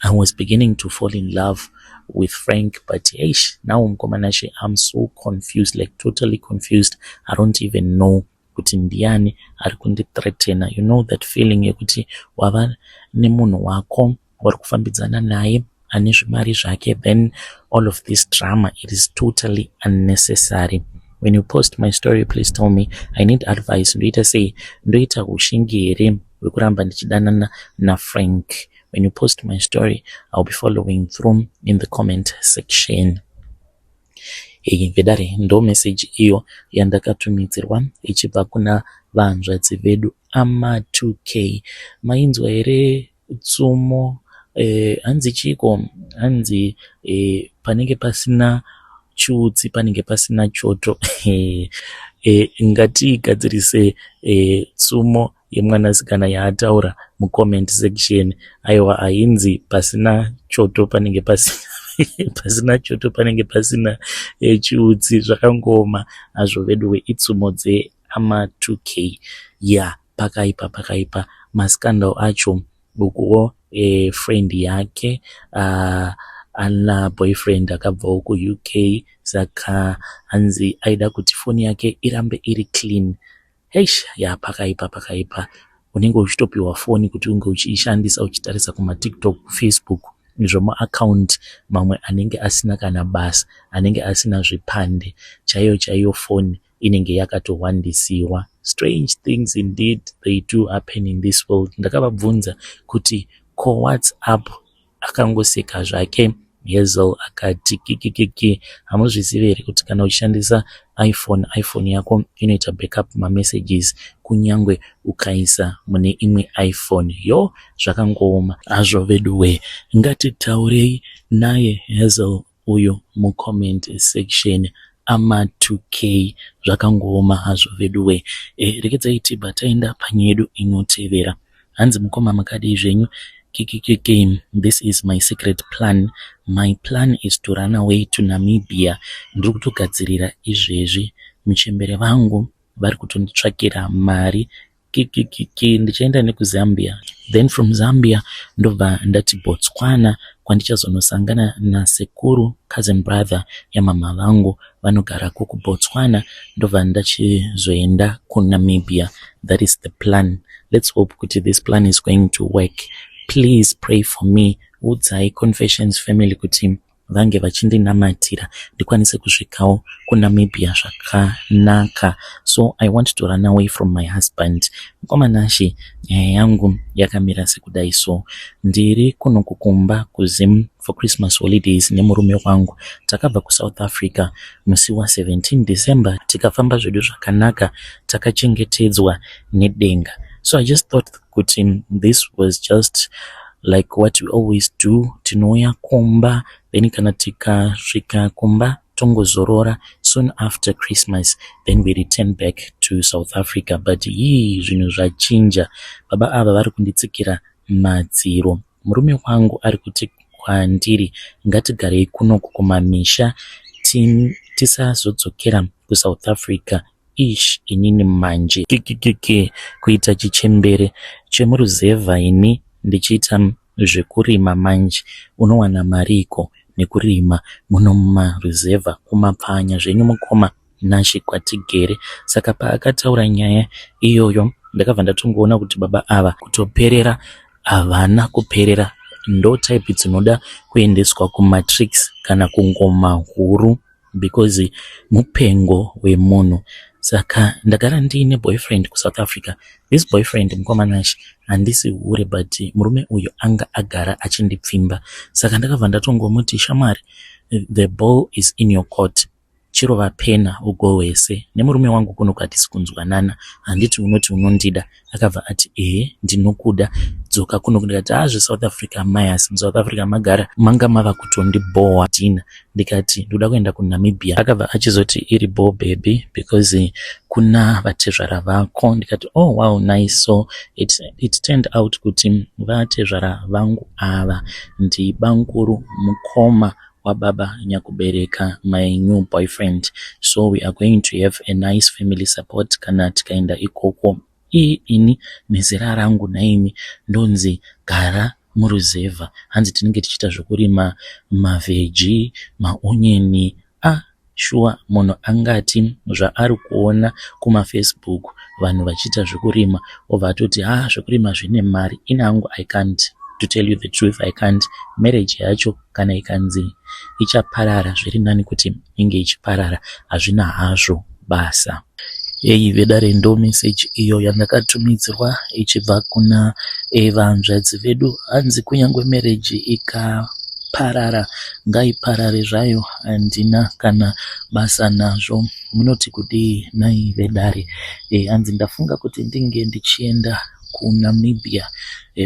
I was beginning to fall in love with Frank, but eish, now mukoma Nashe, I'm so confused, like totally confused. I don't even know kuti ndiani ari kundithreatena. You know that feeling yekuti wava nemunhu wako wari kufambidzana naye ane zvimari zvake, then all of this drama? It is totally unnecessary. When you post my story, please tell me. I need advice. Ndoita sei? Ndoita ushingi here hwekuramba ndichidanana naFrank? When you post my story, I'll be following through in the comment section. Vedare, ndo meseji iyo yandakatumidzirwa ichibva kuna vanzvadzi vedu ama2k. Mainzwa here tsumo? Hanzi chiko? Hanzi panenge pasina chiutsi panenge pasina choto. Ngatigadzirise tsumo yemwanasikana yaataura mucomment section. Aiwa, hainzi pasina choto panenge pasina, pasina choto panenge pasina chiutsi. Zvakangoma hazvo veduwe, itsumo dzeama2k ya. Pakaipa, pakaipa mascandal acho. Ukuwo friend yake ana boyfriend akabvawo kuUK, saka hanzi aida kuti foni yake irambe iri clean. Heish, ya, pakaipa, pakaipa. Unenge uchitopiwa foni kuti unge uchiishandisa uchitarisa kumaTikTok, Facebook, izvo maaccount mamwe anenge asina kana basa, anenge asina zvipande chaiyo chaiyo, foni inenge yakatowandisiwa. Strange things indeed, they do happen in this world. Ndakavabvunza kuti ko WhatsApp, akangoseka zvake Hazel akati, "Kikikiki, hamuzvizivi here kuti kana uchishandisa iPhone, iPhone yako inoita backup mamessages kunyange ukaisa mune imwe iPhone?" Yo, zvakangooma hazvo veduwe. Ngatitaurei naye Hazel uyu mucomment section, ama2k. Zvakangooma hazvo veduwe. Regedzai tibva taenda panyaya yedu inotevera. Hanzi, "Mukoma, makadii zvenyu? Kikikiki, this is my secret plan. My plan is to run away to Namibia. Ndiri kutogadzirira izvezvi. Muchembere vangu vari kutonditsvakira mari. Kikikiki, ndichaenda nekuZambia, then from Zambia ndobva ndati Botswana, kwandichazonosangana nasekuru, cousin brother yamama vangu vanogarako kuBotswana, ndobva ndachizoenda kuNamibia. That is the plan. Let's hope kuti this plan is going to work. Please pray for me. Udzai Confessions family kuti vange vachindinamatira ndikwanise kusvikawo kuNamibia zvakanaka. So I want to run away from my husband." Mukoma Nashe, nyaya yangu yakamira sekudai. So ndiri kuno kukumba kuZim for Christmas holidays nemurume wangu. Takabva kuSouth Africa musi wa17 December, tikafamba zvedu zvakanaka, takachengetedzwa nedenga. So I just thought kuti this was just like what we always do, tinouya kumba, then kana tikasvika kumba tongozorora. Soon after Christmas, then we return back to South Africa. But yii, zvinhu zvachinja. Baba ava vari kunditsikira madziro. Murume wangu ari kuti kwandiri ngatigarei kunoku kumamisha. Tisazodzokera kuSouth Africa Eish inini manje kikikiki kuita chichembere chemuruzevha ini ndichiita zvekurima manje unowana mariiko nekurima muno mumaruzevha kumapfanya zvenyu mukoma Nashe kwatigere saka paakataura nyaya iyoyo ndakabva ndatongoona kuti baba ava kutoperera havana kuperera ndo type dzinoda kuendeswa kumatrix kana kungoma huru because mupengo wemunhu saka ndagara ndiine boyfriend kusouth africa this boyfriend mukoma Nashe handisi hure but murume uyu anga agara achindipfimba saka ndakabva ndatongomuti shamwari the ball is in your court chirova pena ugohwese nemurume wangu kuno kwatisi kunzwanana handiti unoti unondida akabva ati ehe ndinokuda dzoka kuno ndikati haa zvesouth africa mayas musouth africa magara manga mava kutondibhowa dhina ndikati ndoda kuenda kunamibia akabva achizoti iri bho baby because kuna vatezvara vako ndikati oh wow nice so it, it turned out kuti vatezvara vangu ava ndibanguru mukoma wababa nyakubereka my new boyfriend so we are going to have a nice family support kana tikaenda ikoko ii ini nezera rangu nhaimi ndonzi gara muruzevha hanzi tinenge tichiita zvekurima mavheji maonyeni a shuwa munhu angati zvaari kuona kumafacebook vanhu vachiita zvekurima obva atoti ha zvekurima zvine mari ini hangu i can't to tell you the truth i can't marriage yacho kana ikanzi ichaparara zviri nani kuti inge ichiparara hazvina hazvo basa Heyi vedare ndo message iyo yandakatumidzirwa ichibva kuna vanzvadzi vedu hanzi kunyange marriage ikaparara ngaiparare zvayo handina kana basa nazvo munoti kudii nhai vedare hanzi ndafunga kuti ndinge ndichienda kuNamibia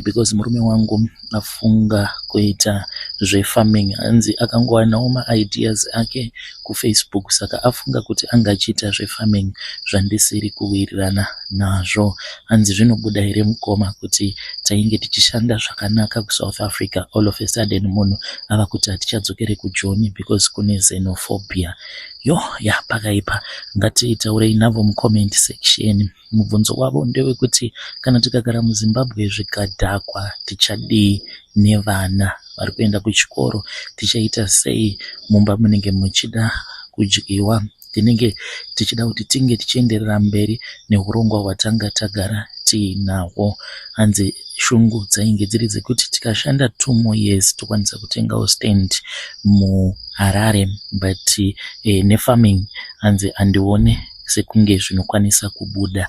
because murume wangu afunga kuita zvefarming hanzi akangowanawo maideas ake kufacebook saka afunga kuti anga achiita zvefarming zvandisiri kuwirirana nazvo hanzi zvinobuda here mukoma kuti tainge tichishanda zvakanaka kusouth africa all of a sudden munhu ava kuti hatichadzokere kujoni because kune xenophobia yo ya pakaipa ngatitaurei navo mucomment section mubvunzo wavo ndewekuti kana tikagara muzimbabwe zvikadhakwa tichadii nevana vari kuenda kuchikoro tichaita sei mumba munenge muchida kudyiwa tinenge tichida kuti tinge tichienderera mberi neurongwa hwatanga tagara tiinahwo hanzi shungu dzainge dziri dzekuti tikashanda 2 more years tokwanisa kutengawo stand muharare but nefarming hanzi handione sekunge zvinokwanisa kubuda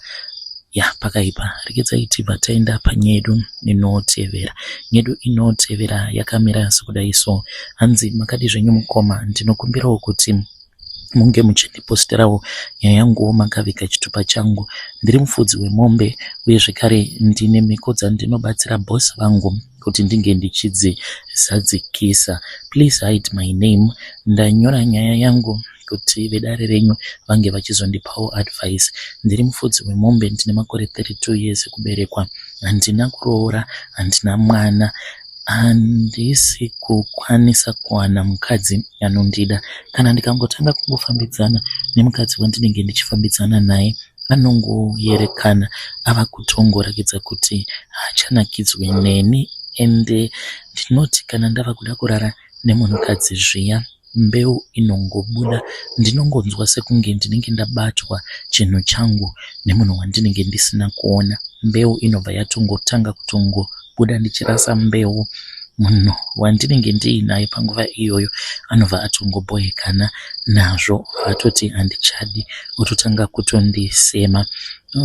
ya pakaipa regedzai tibva taenda panyedu inotevera nyedu inotevera yakamira sekudai so hanzi makadi zvenyu mukoma ndinokumbirawo kuti munge muchindiposterawo nyaya yanguwo makaviga chitupa changu ndiri mufudzi wemombe uye zvekare ndine mhiko dzandinobatsira boss vangu kuti ndinge ndichidzizadzikisa please hide my name ndanyora nyaya yangu kuti vedare renyu vange vachizondipawo advice ndiri mufudzi wemombe ndine makore 32 years ekuberekwa handina kuroora handina mwana handisi kukwanisa kuwana mukadzi anondida kana ndikangotanga kungofambidzana nemukadzi wandinenge ndichifambidzana naye anongoyerekana ava kutongoratidza kuti haachanakidzwe neni ende ndinoti kana ndava kuda kurara nemunhukadzi zviya mbeu inongobuda ndinongonzwa sekunge ndinenge ndabatwa chinhu changu nemunhu wandinenge ndisina kuona mbeu inobva yatongotanga kutongobuda ndichirasa mbeu munhu wandinenge ndiinaye panguva iyoyo anobva atongobhoekana nazvo atoti handichadi ototanga kutondisema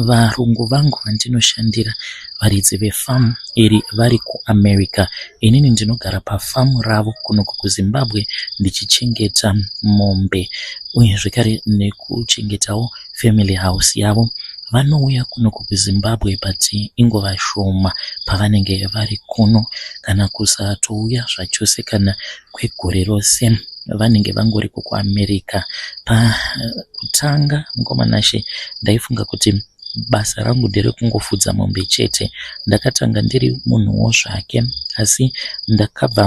varungu vangu vandinoshandira varidzi vefamu iri vari kuamerica inini ndinogara pafamu ravo kunoku kuzimbabwe ndichichengeta mombe uye zvekare nekuchengetawo family house yavo vanouya kunoku kuzimbabwe but inguva shoma pavanenge vari kuno kana kusatouya zvachose kana kwegore rose vanenge vangoriko kuamerica pakutanga mukoma Nashe ndaifunga kuti basa rangu nderekungofudza mombe chete ndakatanga ndiri munhuwo zvake asi ndakabva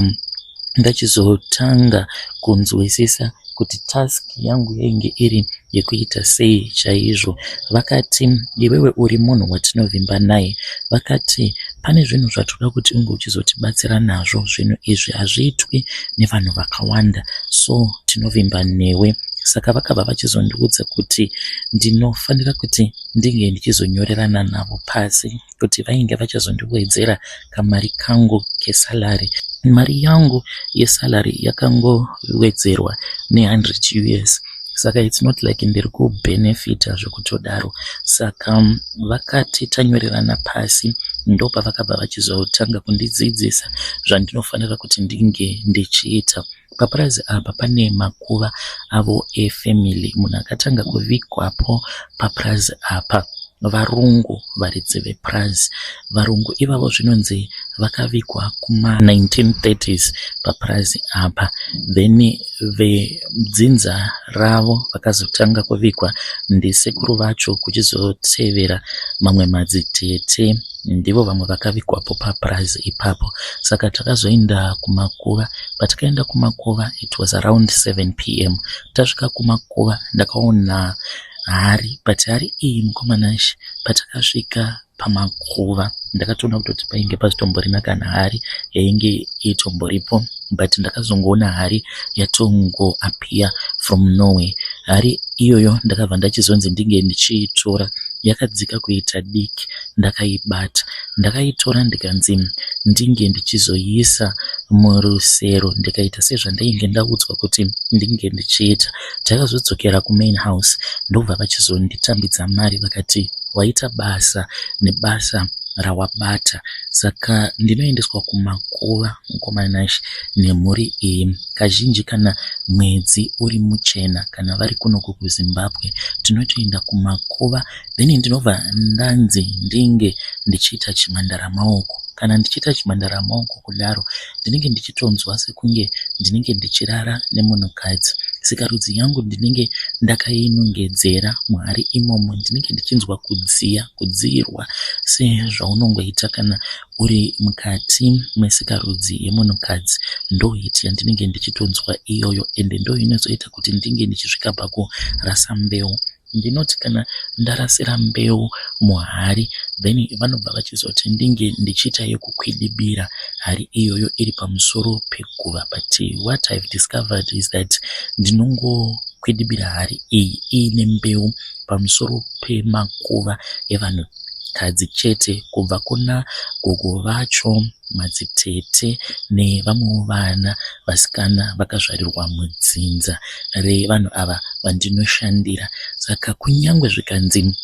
ndachizotanga kunzwisisa kuti task yangu yainge iri yekuita sei chaizvo. Vakati iwewe uri munhu watinovimba naye. Vakati pane zvinhu zvatoda kuti unge uchizotibatsira nazvo. Zvinhu izvi hazviitwi nevanhu vakawanda so tinovimba newe. Saka vakabva vachizondiudza kuti ndinofanira kuti ndinge ndichizonyorerana navo pasi kuti vainge vachazondiwedzera kamari kangu kesalary. Mari yangu yesalary yakangowedzerwa ne100 US saka it's not like ndiri kubhenefita zvekutodaro. Saka vakati tanyorerana pasi ndopavakabva vachizotanga kundidzidzisa zvandinofanira kuti ndinge ndichiita. Papurazi apa pane makuva avo efamily. Munhu akatanga kuvigwapo papurazi apa varungu varidzi vepurazi. Varungu ivavo zvinonzi vakavigwa kuma 1930s papurazi apa. Then vedzinza ravo vakazotanga kuvigwa ndisekuru vacho kuchizotevera mamwe madzitete ndivo vamwe vakavigwapo papurazi ipapo. Saka takazoenda kumakuva. Patakaenda kumakuva it was around 7 p.m. Tasvika kumakuva ndakaona hari but hari iyi mukoma Nashe patakasvika pamakuva ndakatoona kutoti painge pasitomborina kana hari yainge itomboripo but ndakazongoona hari yatongo appear from nowhere. Hari iyoyo ndakabva ndachizonzi ndinge ndichiitora yakadzika kuita diki ndakaibata. Ndakaitora ndikanzi ndinge ndichizoiisa murusero ndikaita sezvandainge ndaudzwa kuti ndinge ndichiita. Takazodzokera kumain house ndobva vachizonditambidza mari vakati waita basa nebasa rawabata. Saka ndinoendeswa kumakuva mukoma Nashe nemhuri iyi. Kazhinji kana mwedzi uri muchena kana vari kunoku kuZimbabwe tinotoenda kumakuva then ndinobva ndanzi ndinge ndichiita chimhandara maoko. Kana ndichiita chimhandara maoko kudaro ndinenge ndichitonzwa sekunge ndinenge ndichirara nemunhukadzi. Sikarudzi yangu ndinenge ndakainongedzera muhari imomo. Ndinenge ndichinzwa kudziya, kudziirwa sezvaunongoita kana uri mukati mesikarudzi yemunhukadzi. Ndohiti yandinenge ndichitonzwa iyoyo ende ndoinozoita kuti ndinge ndichisvika pakurasa mbeu. Ndinoti kana ndarasira mbeu muhari then vanobva vachizoti ndinge ndichiita yekukwidibira hari iyoyo iri pamusoro peguva. But what I've discovered is that ndinongokwidibira hari iyi iine mbeu pamusoro pemakuva evanhukadzi chete kubva kuna gogo vacho, madzitete nevamwewo vana vasikana vakazvarirwa mudzinza revanhu ava vandinoshandira. Saka kunyangwe zvikanzi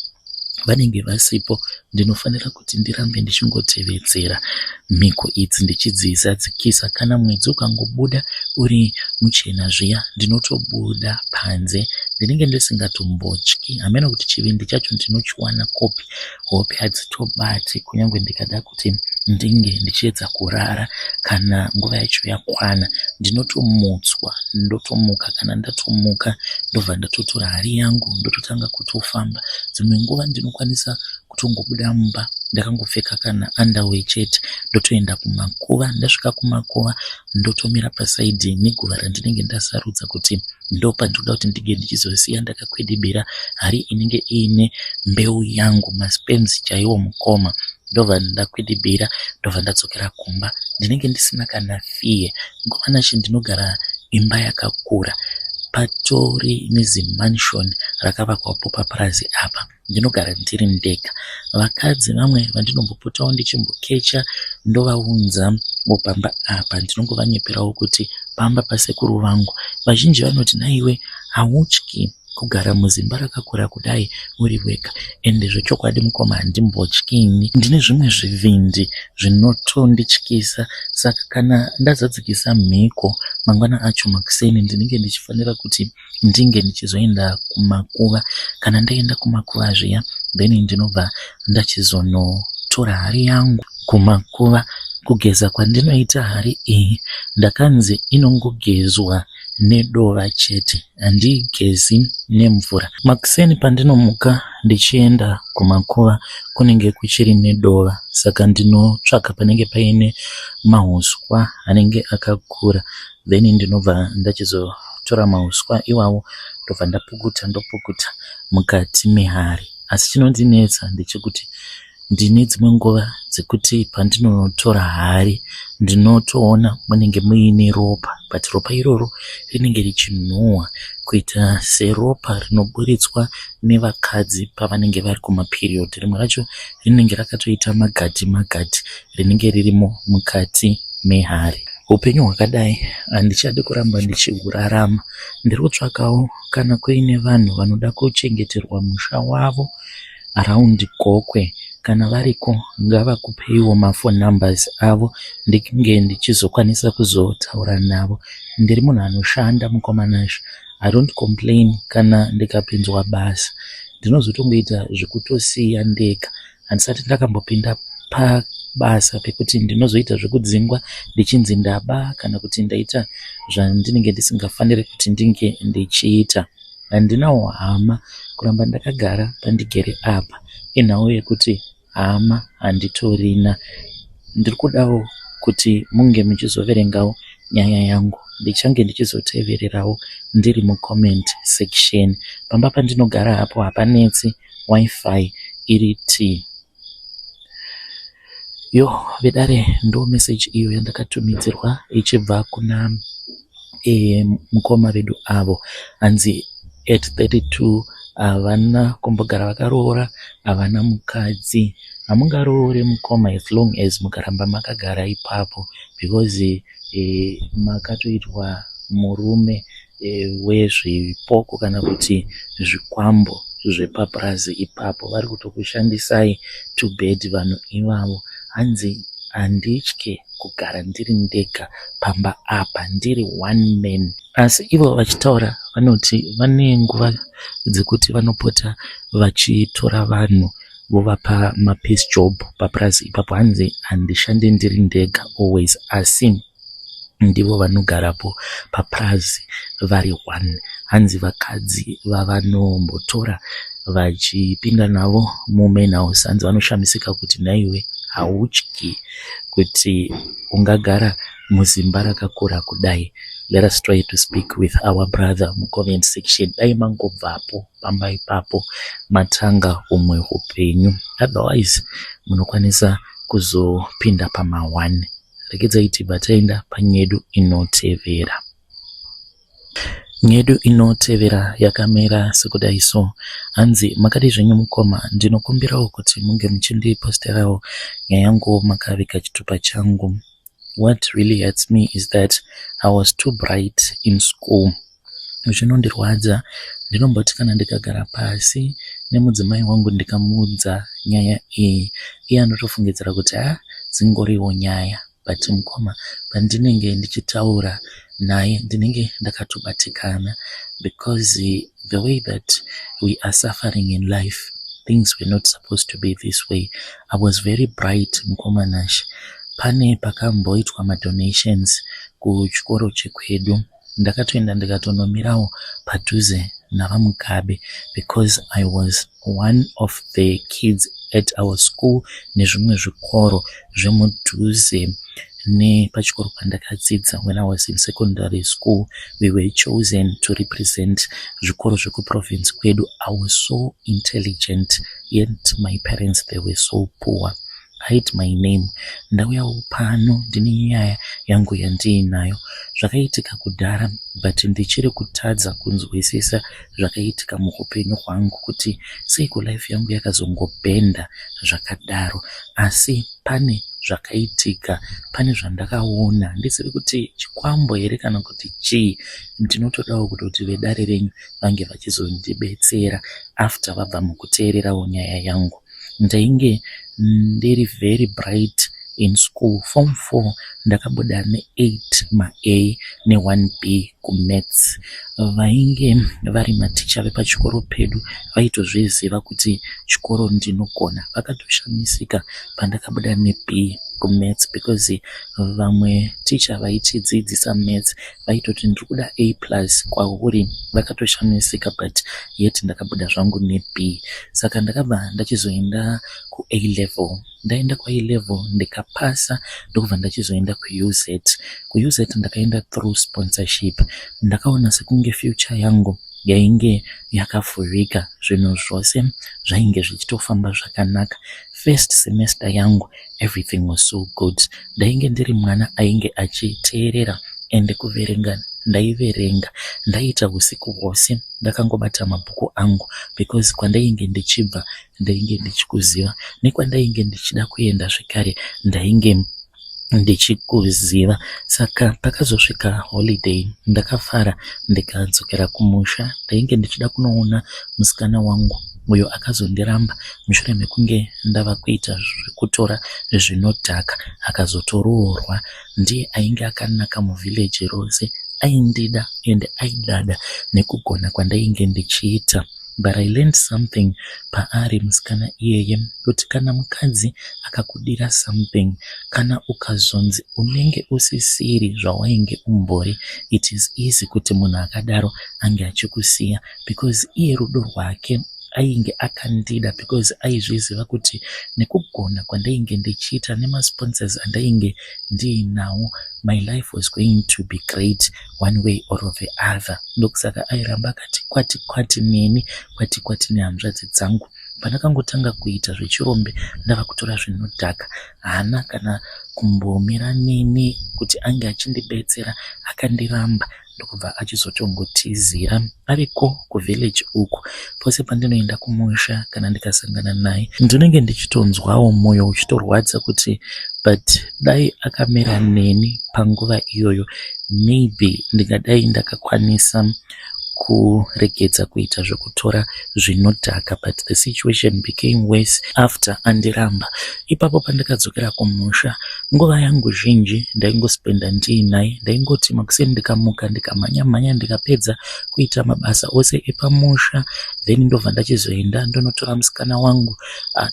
vanenge vasipo ndinofanira kuti ndirambe ndichingotevedzera mhiko idzi ndichidzizadzikisa. Kana mwedzi ukangobuda uri muchena zviya ndinotobuda panze. Ndinenge ndisingatombotyi hameno kuti chivindi chacho ndinochiwana kupi. Hope hadzitobati kunyangwe ndikada kuti ndinge ndichiedza kurara kana nguva yacho yakwana ndinotomutswa ndotomuka. Kana ndatomuka ndobva ndatotora hari yangu ndototanga kutofamba. Dzimwe nguva ndinokwanisa kutongobuda mumba ndakangopfeka kana underwear chete ndotoenda kumakuva. Ndasvika kumakuva ndotomira pasaidhi neguva randinenge ndasarudza kuti ndopandinoda kuti ndinge ndichizosiya ndakakwidibira hari inenge iine mbeu yangu masperms chaiwo mukoma. Ndobva ndakwidibira ndobva ndadzokera kumba. Ndinenge ndisina kana fear. Mukoma Nashe ndinogara imba yakakura. Patori nezimansion rakavakwapo papurazi apa. Ndinogara ndiri ndega. Vakadzi vamwe vandinombopotawo ndichimbokecha ndovaunza pamba apa. Ndinongovanyeperawo kuti pamba pasekuru vangu. Vazhinji vanoti nhaiwe hautyi kugara muzimba rakakura kudai uri wega. Ende zvechokwadi mukoma handimbotyi ini. Ndine zvimwe zvivindi zvinotondityisa. Saka kana ndazadzikisa mhiko mangwana acho makuseni ndinenge ndichifanira kuti ndinge ndichizoenda kumakuva. Kana ndaenda kumakuva zviya then ndinobva ndachizonotora hari yangu kumakuva. Kugeza kwandinoita hari iyi ndakanzi inongogezwa nedova chete handiigezi nemvura. Makuseni pandinomuka ndichienda kumakuva kunenge kuchiri nedova saka ndinotsvaka panenge paine mahuswa anenge akakura then ndinobva ndachizotora. Ndaakutora mauswa iwawo ndobva ndapukuta ndopukuta mukati mehari. Asi chinondinetsa ndechekuti ndine dzimwe nguva dzekuti pandinonotora hari ndinotoona munenge muine ropa but ropa iroro rinenge richinhuhwa kuita seropa rinoburitswa nevakadzi pavanenge vari kumaperiod. Rimwe racho rinenge rakatoita magadhi magadhi rinenge ririmo mukati mehari. Hupenyu hwakadai handichadi kuramba ndichihurarama. Ndiri kutsvakawo kana kuine vanhu vanoda kuchengeterwa musha wavo around Gokwe. Kana variko ngavakupeiwo maphone numbers avo ndinge ndichizokwanisa kuzotaura navo. Ndiri munhu anoshanda mukoma Nashe. I don't complain kana ndikapinzwa basa. Ndinozotongoita zvekutosiya ndega. Handisati ndakambopinda pabasa pekuti ndinozoita zvekudzingwa ndichinzi ndaba kana kuti ndaita zvandinenge ndisingafaniri kuti ndinge ndichiita. Handinawo hama kuramba ndakagara pandigere apa inhau yekuti hama handitorina. Ndiri kudawo kuti munge muchizoverengawo nyaya yangu. Ndichange ndichizotevererawo ndiri mucomment section. Pamba pandinogara hapo hapanetsi Wi-Fi iri tii. Yo vedare ndo message iyo yandakatumidzirwa ichibva kuna mukoma vedu avo. Hanzi at 32 havana kumbogara vakaroora, havana mukadzi. Hamungaroori mukoma as long as mukaramba makagara ipapo because makatoitwa murume wezvipoko kana kuti zvikwambo zvepapurazi ipapo. Vari kutokushandisai to bed vanhu ivavo. Hanzi handitye kugara ndiri ndega pamba apa ndiri one man. Asi ivo vachitaura vanoti vane nguva dzekuti vanopota vachitora vanhu vovapa mapiece job papurazi ipapo. Hanzi handishandi ndiri ndega always asi ndivo vanogarapo papurazi vari one. Hanzi vakadzi vavanombotora vachipinda navo mumain house hanzi vanoshamisika kuti nhaiwe hautyi kuti ungagara muzimba rakakura kudai. Let us try to speak with our brother mucomment section. Dai mangobvapo pamba ipapo matanga humwe hupenyu. Otherwise munokwanisa kuzopinda pama1. Regedzai tibva taenda panyedu inotevera. Nyedu inotevera yakamira sekudai so. Hanzi makadii zvenyu mukoma, ndinokumbirawo kuti munge muchindiposterawo nyaya yangu makaviga chitupa changu. What really hurts me is that I was too bright in school. Zvinondirwadza, ndinomboti kana ndikagara pasi nemudzimai wangu ndikamuudza nyaya iyi, iye anotofungidzira kuti ha dzingoriwo nyaya. But mukoma pandinenge ndichitaura naye ndinenge ndakatobatikana because the way that we are suffering in life, things were not supposed to be this way. I was very bright mukoma Nashe. Pane pakamboitwa madonations kuchikoro chekwedu. Ndakatoenda ndikatonomirawo padhuze navaMugabe because I was one of the kids at our school nezvimwe zvikoro zvemudhuze nepachikoro pandakadzidza. When I was in secondary school, we were chosen to represent zvikoro zvekuprovince kwedu. I was so intelligent yet my parents, they were so poor. Hide my name. Ndauyawo pano ndine nyaya yangu yandiinayo. Zvakaitika kudhara but ndichiri kutadza kunzwisisa zvakaitika muupenyu hwangu kuti seiko life yangu yakazongobhenda zvakadaro. Asi pane zvakaitika, pane zvandakaona. Handizivi kuti chikwambo here kana kuti chii. Ndinotodawo kutoti vedare renyu vange vachizondibetsera after vabva mukuteererawo nyaya yangu. Ndainge ndiri very bright in school. Form 4 ndakabuda ne8 maA ne1 B kumaths. Vainge vari maticha vepachikoro pedu vaitozviziva kuti chikoro ndinogona. Vakatoshamisika pandakabuda neB. kumaths because vamwe ticha vaitidzidzisa maths vaitoti ndiri kuda A plus kwauri, vakatoshamisika but yet ndakabuda zvangu neB. Saka ndakabva ndachizoenda kuA level. Ndaenda kuA level ndikapasa ndokubva ndachizoenda kuUZ. KuUZ ndakaenda through sponsorship. Ndakaona sekunge future yangu yainge yakavhurika, zvinhu zvose zvainge zvichitofamba zvakanaka. First semester yangu everything was so good. Ndainge ndiri mwana ainge achiteerera ende kuverenga ndaiverenga. Ndaiita usiku hwose ndakangobata mabhuku angu because kwandainge ndichibva ndainge ndichikuziva nekwandainge ndichida kuenda zvekare ndainge ndichikuziva. Saka pakazosvika holiday ndakafara ndikadzokera kumusha. Ndainge ndichida kunoona musikana wangu uyo akazondiramba mushure mekunge ndava kuita zvekutora zvinodhaka akazotoroorwa. Ndiye ainge akanaka muvillage rose, aindida ende aidada nekugona kwandainge ndichiita. But I learned something paari musikana iyeye kuti kana mukadzi akakudira something, kana ukazonzi unenge usisiri zvawainge umbori, it is easy kuti munhu akadaro ange achikusiya because iye rudo rwake ainge akandida because aizviziva kuti nekugona kwandainge ndichiita nemasponsors andainge ndiinawo my life was going to be great one way or the other. Ndokusaka airamba akati kwati kwati neni, kwati kwati nehanzvadzi dzangu. Pandakangotanga kuita zvechirombe ndava kutora zvinodhaka, haana kana kumbomira neni kuti ange achindibetsera, akandiramba ndokubva achizotongotizira ariko kuvillage uku. Pose pandinoenda kumusha kana ndikasangana naye ndinenge ndichitonzwawo mwoyo uchitorwadza kuti but dai akamira neni panguva iyoyo maybe ndingadai ndakakwanisa kuregedza kuita zvekutora zvinodhaka but the situation became worse after andiramba. Ipapo pandakadzokera kumusha nguva yangu zhinji ndaingospenda ndiinaye. Ndaingoti makuseni ndikamuka ndikamhanya mhanya ndikapedza kuita mabasa ose epamusha then ndobva ndachizoenda ndonotora musikana wangu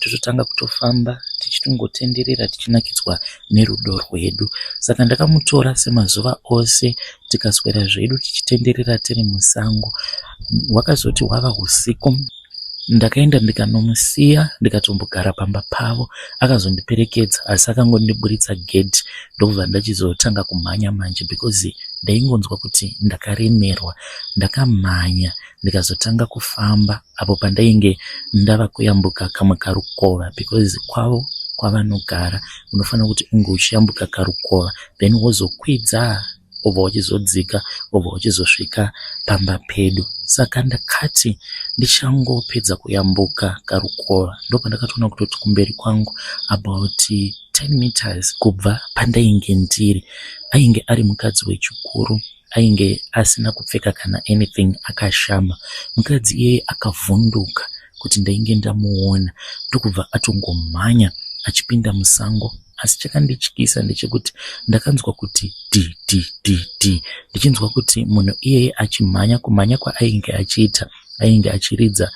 tototanga kutofamba tichitongotenderera tichinakidzwa nerudo rwedu. Saka ndakamutora semazuva ose tikaswera zvedu tichitenderera tiri musango. Hwakazoti hwava usiku ndakaenda ndikanomusiya ndikatombogara pamba pavo. Akazondiperekedza asi akangondiburitsa gedhi ndokubva ndachizotanga kumhanya manje because ndaingonzwa kuti ndakaremerwa. Ndakamhanya ndikazotanga kufamba apo pandainge ndava kuyambuka kamwe karukova because kwavo kwavanogara unofanira kuti unge uchiyambuka karukova then wozokwidza wobva uchizodzika wobva uchizosvika pamba pedu. Saka ndakati ndichangopedza kuyambuka karukova ndopandakatoona kutoti kumberi kwangu about 10 meters kubva pandainge ndiri ainge ari mukadzi wechikuru ainge asina kupfeka kana anything akashama. Mukadzi iyeye akavhunduka kuti ndainge ndamuona ndokubva atongomhanya achipinda musango. Asi chakandityisa ndechekuti ndakanzwa kuti dhi dhi dhi dhi ndichinzwa kuti munhu iyeye achimhanya, kumhanya kwaainge achiita ainge achiridza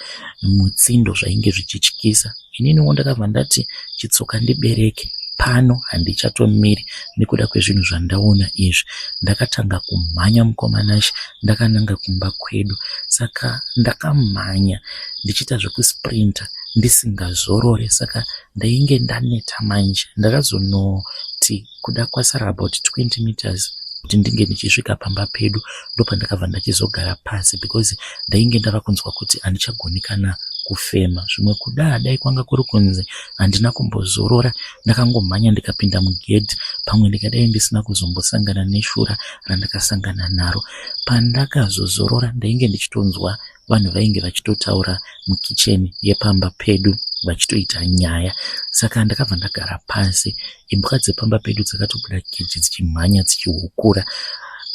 mutsindo zvainge zvichityisa. Ininiwo ndakabva ndati chitsoka ndibereke pano handichatomiri nekuda kwezvinhu zvandaona izvi. Ndakatanga kumhanya mukoma Nashe ndakananga kumba kwedu. Saka ndakamhanya ndichiita zvekusprinta ndisingazorori saka ndainge ndaneta manje. Ndakazonoti kuda kwasara about 20 meters kuti ndinge ndichisvika pamba pedu ndopandakabva ndachizogara pasi because ndainge ndava kunzwa kuti handichagoni kana kufema. Zvimwe kuda dai kwanga kuri kunzi handina kumbozorora ndakangomhanya ndikapinda mugedhi pamwe ndingadai ndisina kuzombosangana neshura randakasangana naro. Pandakazozorora ndainge ndichitonzwa vanhu vainge vachitotaura mukicheni yepamba pedu vachitoita nyaya. Saka ndakabva ndagara pasi. Imbwa dzepamba pedu dzakatobuda keji dzichimhanya dzichihukura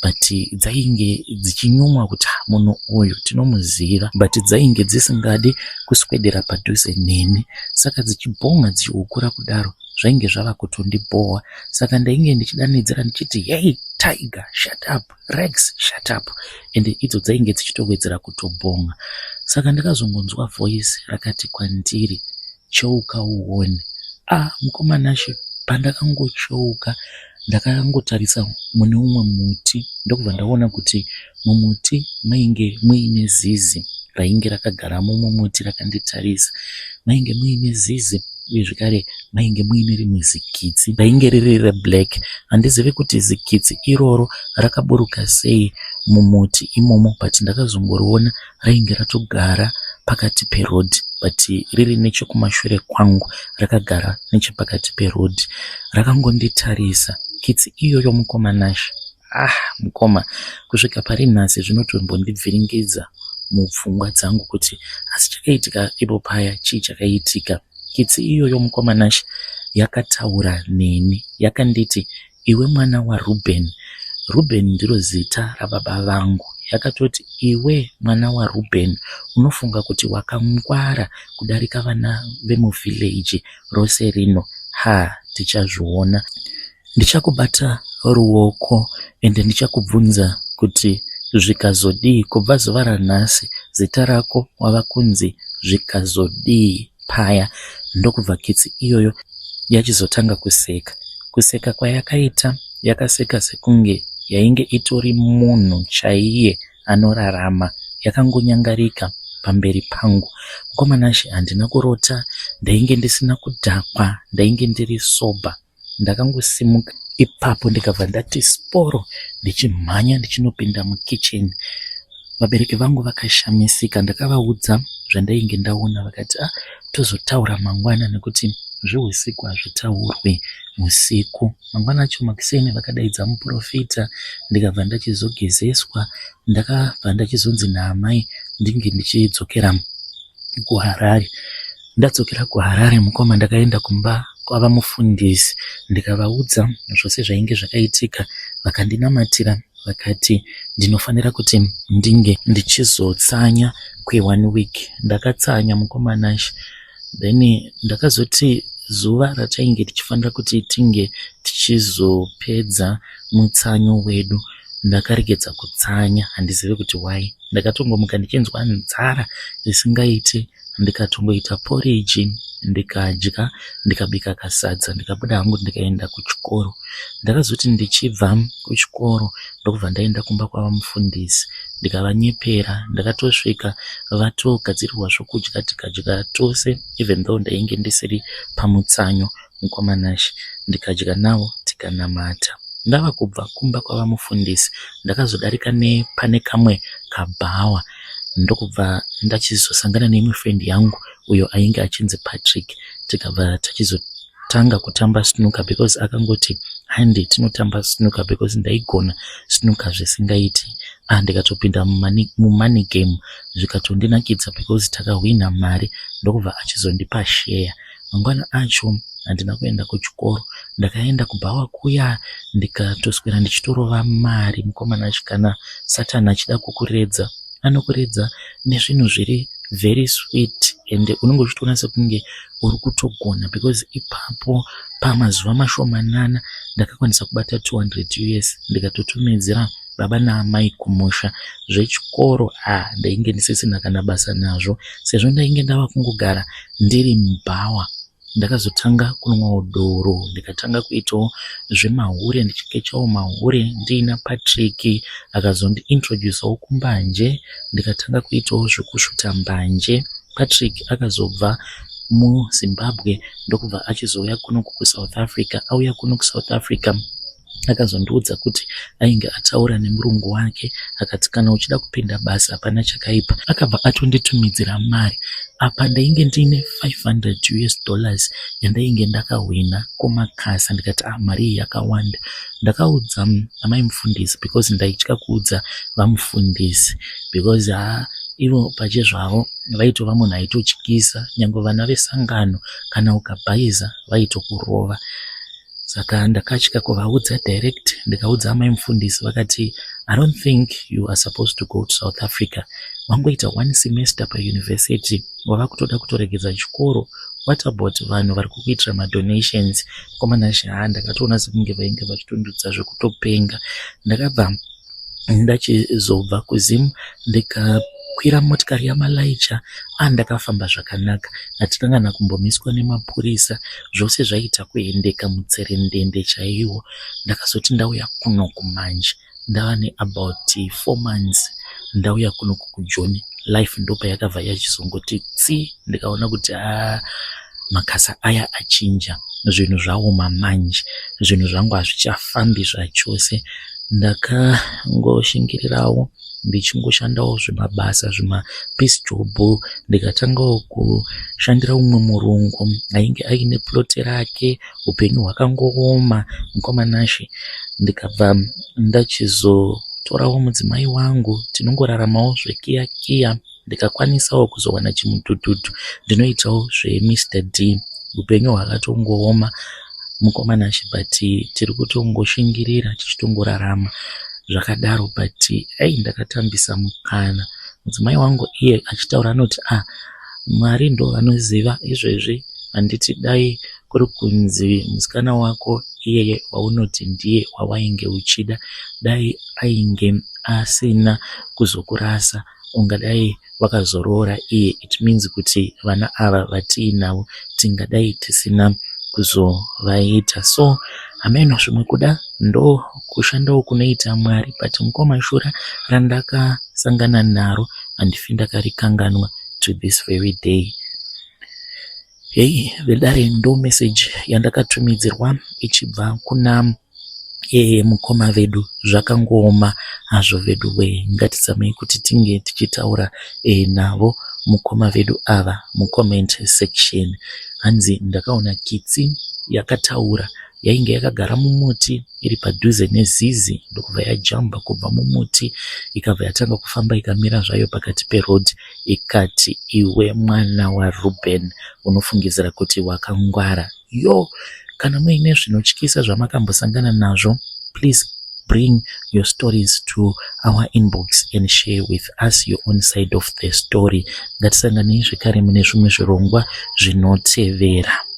but dzainge dzichinyumwa kuti munhu uyu tinomuziva but dzainge dzisingadi kuswedera padhuze neni. Saka dzichibhonga dzichihukura kudaro zvainge zvava kutondibhowa. Saka ndainge ndichidanidzira ndichiti hey Tiger shut up, Rex shut up ende idzo dzainge dzichitowedzera kutobhonga. Saka ndakazongonzwa voice rakati kwandiri cheuka uone. Ah mukoma Nashe. Pandakangocheuka ndakangotarisa mune umwe muti ndokubva ndaona kuti mumuti mainge muine zizi rainge rakagaramo mumuti rakanditarisa. Mainge muine zizi uye zvekare mainge muine rimwe zikitsi rainge riri reblack. Handizivi kuti zikitsi iroro rakaburuka sei mumuti imomo but ndakazongoriona rainge ratogara pakati peroad but riri nechekumashure kwangu rakagara nechepakati peroad rakangonditarisa. Kitsi iyoyo mukoma Nashe ah mukoma kusvika pari nhasi zvinotombondibviringidza mupfungwa dzangu kuti asi chakaitika ipo paya chii chakaitika. Kitsi iyoyo mukoma Nashe yakataura neni yakanditi iwe mwana waReuben. Reuben ndiro zita rababa vangu. Yakatoti iwe mwana waReuben unofunga kuti wakangwara kudarika vana vemuvillage rose rino ha tichazviona. Ndichakubata ruoko ende ndichakubvunza kuti zvikazodii kubva zuva ranhasi zita rako wava kunzi zvikazodii paya ndokubva kitsi iyoyo yachizotanga kuseka. Kuseka kwayakaita yakaseka sekunge yainge itori munhu chaiye anorarama yakangonyangarika pamberi pangu. Mukoma Nashe handina kurota ndainge ndisina kudhakwa ndainge ndiri sober. Ndakangosimuka ipapo ndikabva ndati sporo ndichimhanya ndichinopinda mukitchen. Vabereki vangu vakashamisika ndakavaudza zvandainge ndaona vakati ah tozotaura mangwana nekuti zvehusiku hazvitaurwi usiku. Mangwana acho makuseni vakadaidza muporofita ndikabva ndachizogezeswa ndakabva ndachizonzi naamai ndinge ndichidzokera kuHarare. Ndadzokera kuHarare mukoma ndakaenda kumba kwavamufundisi ndikavaudza zvose zvainge zvakaitika vakandinamatira vakati ndinofanira kuti ndinge ndichizotsanya kweone week. Ndakatsanya mukoma Nashe then ndakazoti zuva ratainge tichifanira kuti tinge tichizopedza mutsanyo wedu ndakaregedza kutsanya handizive kuti why. Ndakatongomuka ndichinzwa nzara isingaiti ndikatongoita porridge ndikadya ndikabika kasadza ndikabuda hangu ndikaenda kuchikoro. Ndakazoti ndichibva kuchikoro ndokubva ndaenda kumba kwavamufundisi ndikavanyepera. Ndakatosvika vatogadzirirwa zvokudya tikadya tose even though ndainge ndisiri pamutsanyo mukoma Nashe ndikadya navo tikanamata. Ndava kubva kumba kwavamufundisi ndakazodarika nepane kamwe kabhawa ndokubva ndachizosangana neimwe friend yangu uyo ainge achinzi Patrick tikabva tachizotanga kutamba snooker because akangoti handi tinotamba snooker because ndaigona snooker zvisingaiti. Ah, ndikatopinda mumoney game zvikatondinakidza because takahwina mari ndokubva achizondipa share. Mangwana acho handina kuenda kuchikoro ndakaenda kubhawa kuya ndikatoswera ndichitorova mari mukomana kana satani achida kukuredza anokuredza nezvinhu zviri very sweet ende unenge uchitoona sekunge uri kutogona because ipapo pamazuva mashomanana ndakakwanisa kubata 200 US ndikatotumidzira baba naamai kumusha. Zvechikoro ah ndainge ndisisina kana basa nazvo sezvo ndainge ndava kungogara ndiri mubhawa. Ndakazotanga kunwawo doro ndikatanga kuitawo zvemahure ndichikechawo mahure ndiina Patrick akazondiintrodusawo kumbanje ndikatanga kuitawo zvekusvuta mbanje. Patrick akazobva muZimbabwe ndokubva achizouya kuno kuSouth Africa. Auya kuno kuSouth Africa akazondiudza kuti ainge ataura nemurungu wake akati kana uchida kupinda basa hapana chakaipa. Akabva atonditumidzira mari. Apa ndainge ndiine 500 US dollars yandainge ndakahwina kumakasa ndikati ah mari iyi yakawanda. Ndakaudza amai mufundisi because ndaitya kuudza vamufundisi because haa ivo pachezvavo vaitova munhu aitotyisa nyangwe vana vesangano kana ukabhaiza vaitokurova. Saka ndakatya kuvaudza direct ndikaudza amai mufundisi vakati I don't think you are supposed to go to South Africa. Wangoita one semester pauniversity wava kutoda kutoregedza chikoro. What about vanhu vari kukuitira madonations? Mukomana haa ndakatoona sekunge vainge vachitondiudza zvekutopenga. Ndakabva ndachizobva kuZim ndikakwira Ndikakwira motikari yamalaicha a ndakafamba zvakanaka hatina kana kumbomiswa nemapurisa zvose zvaiita kuendeka mutserendende chaiwo. Ndakazoti ndauya kunoku manje ndava neabout 4 months ndauya kunoku kuJoni, life ndopayakabva yachizongoti tsi. Ndikaona kuti haa, makasa aya achinja, zvinhu zvaoma manje, zvinhu zvangu hazvichafambi zvachose. Ndakangoshingirirawo ndichingoshandawo zvimabasa zvimapiece job. Ndikatangawo kushandira umwe murungu ainge aine plot rake. Upenyu hwakangooma, mukoma Nashe. Ndikabva ndachizotorawo mudzimai wangu, tinongoraramawo zvekiya kiya. Ndikakwanisawo kuzowana chimudhudhudhu, ndinoitawo zveMr D. Upenyu hwakatongooma, mukoma Nashe, but tiri kutongoshingirira tichitongorarama zvakadaro. But ei, ndakatambisa mukana. Mudzimai wangu iye achitaura anoti, "Ah, Mwari ndo vanoziva izvezvi, handiti dai kuri kunzi musikana wako iyeye waunoti ndiye wawainge uchida, dai ainge asina kuzokurasa, ungadai wakazoroora iye. It means kuti vana ava vatiinavo tingadai tisina kuzovaita." So hameno, zvimwe kuda ndo kushandawo kunoita Mwari. But mukoma, shura randakasangana naro handifi ndakarikanganwa to this very day. Hei vedare, ndo message yandakatumidzirwa ichibva kuna mukoma vedu. Zvakangooma hazvo vedu wee. Ngatizamei kuti tinge tichitaura navo mukoma vedu ava mucomment section. Hanzi ndakaona kitsi yakataura, yainge yakagara mumuti iri padhuze nezizi, ndokubva yajamba kubva mumuti, ikabva yatanga kufamba, ikamira zvayo pakati peroad, ikati, "Iwe mwana waRuben, unofungidzira kuti wakangwara yo." Kana muine zvinotyisa zvamakambosangana nazvo, please bring your stories to our inbox and share with us your own side of the story. Ngatisanganei zvekare mune zvimwe zvirongwa zvinotevera.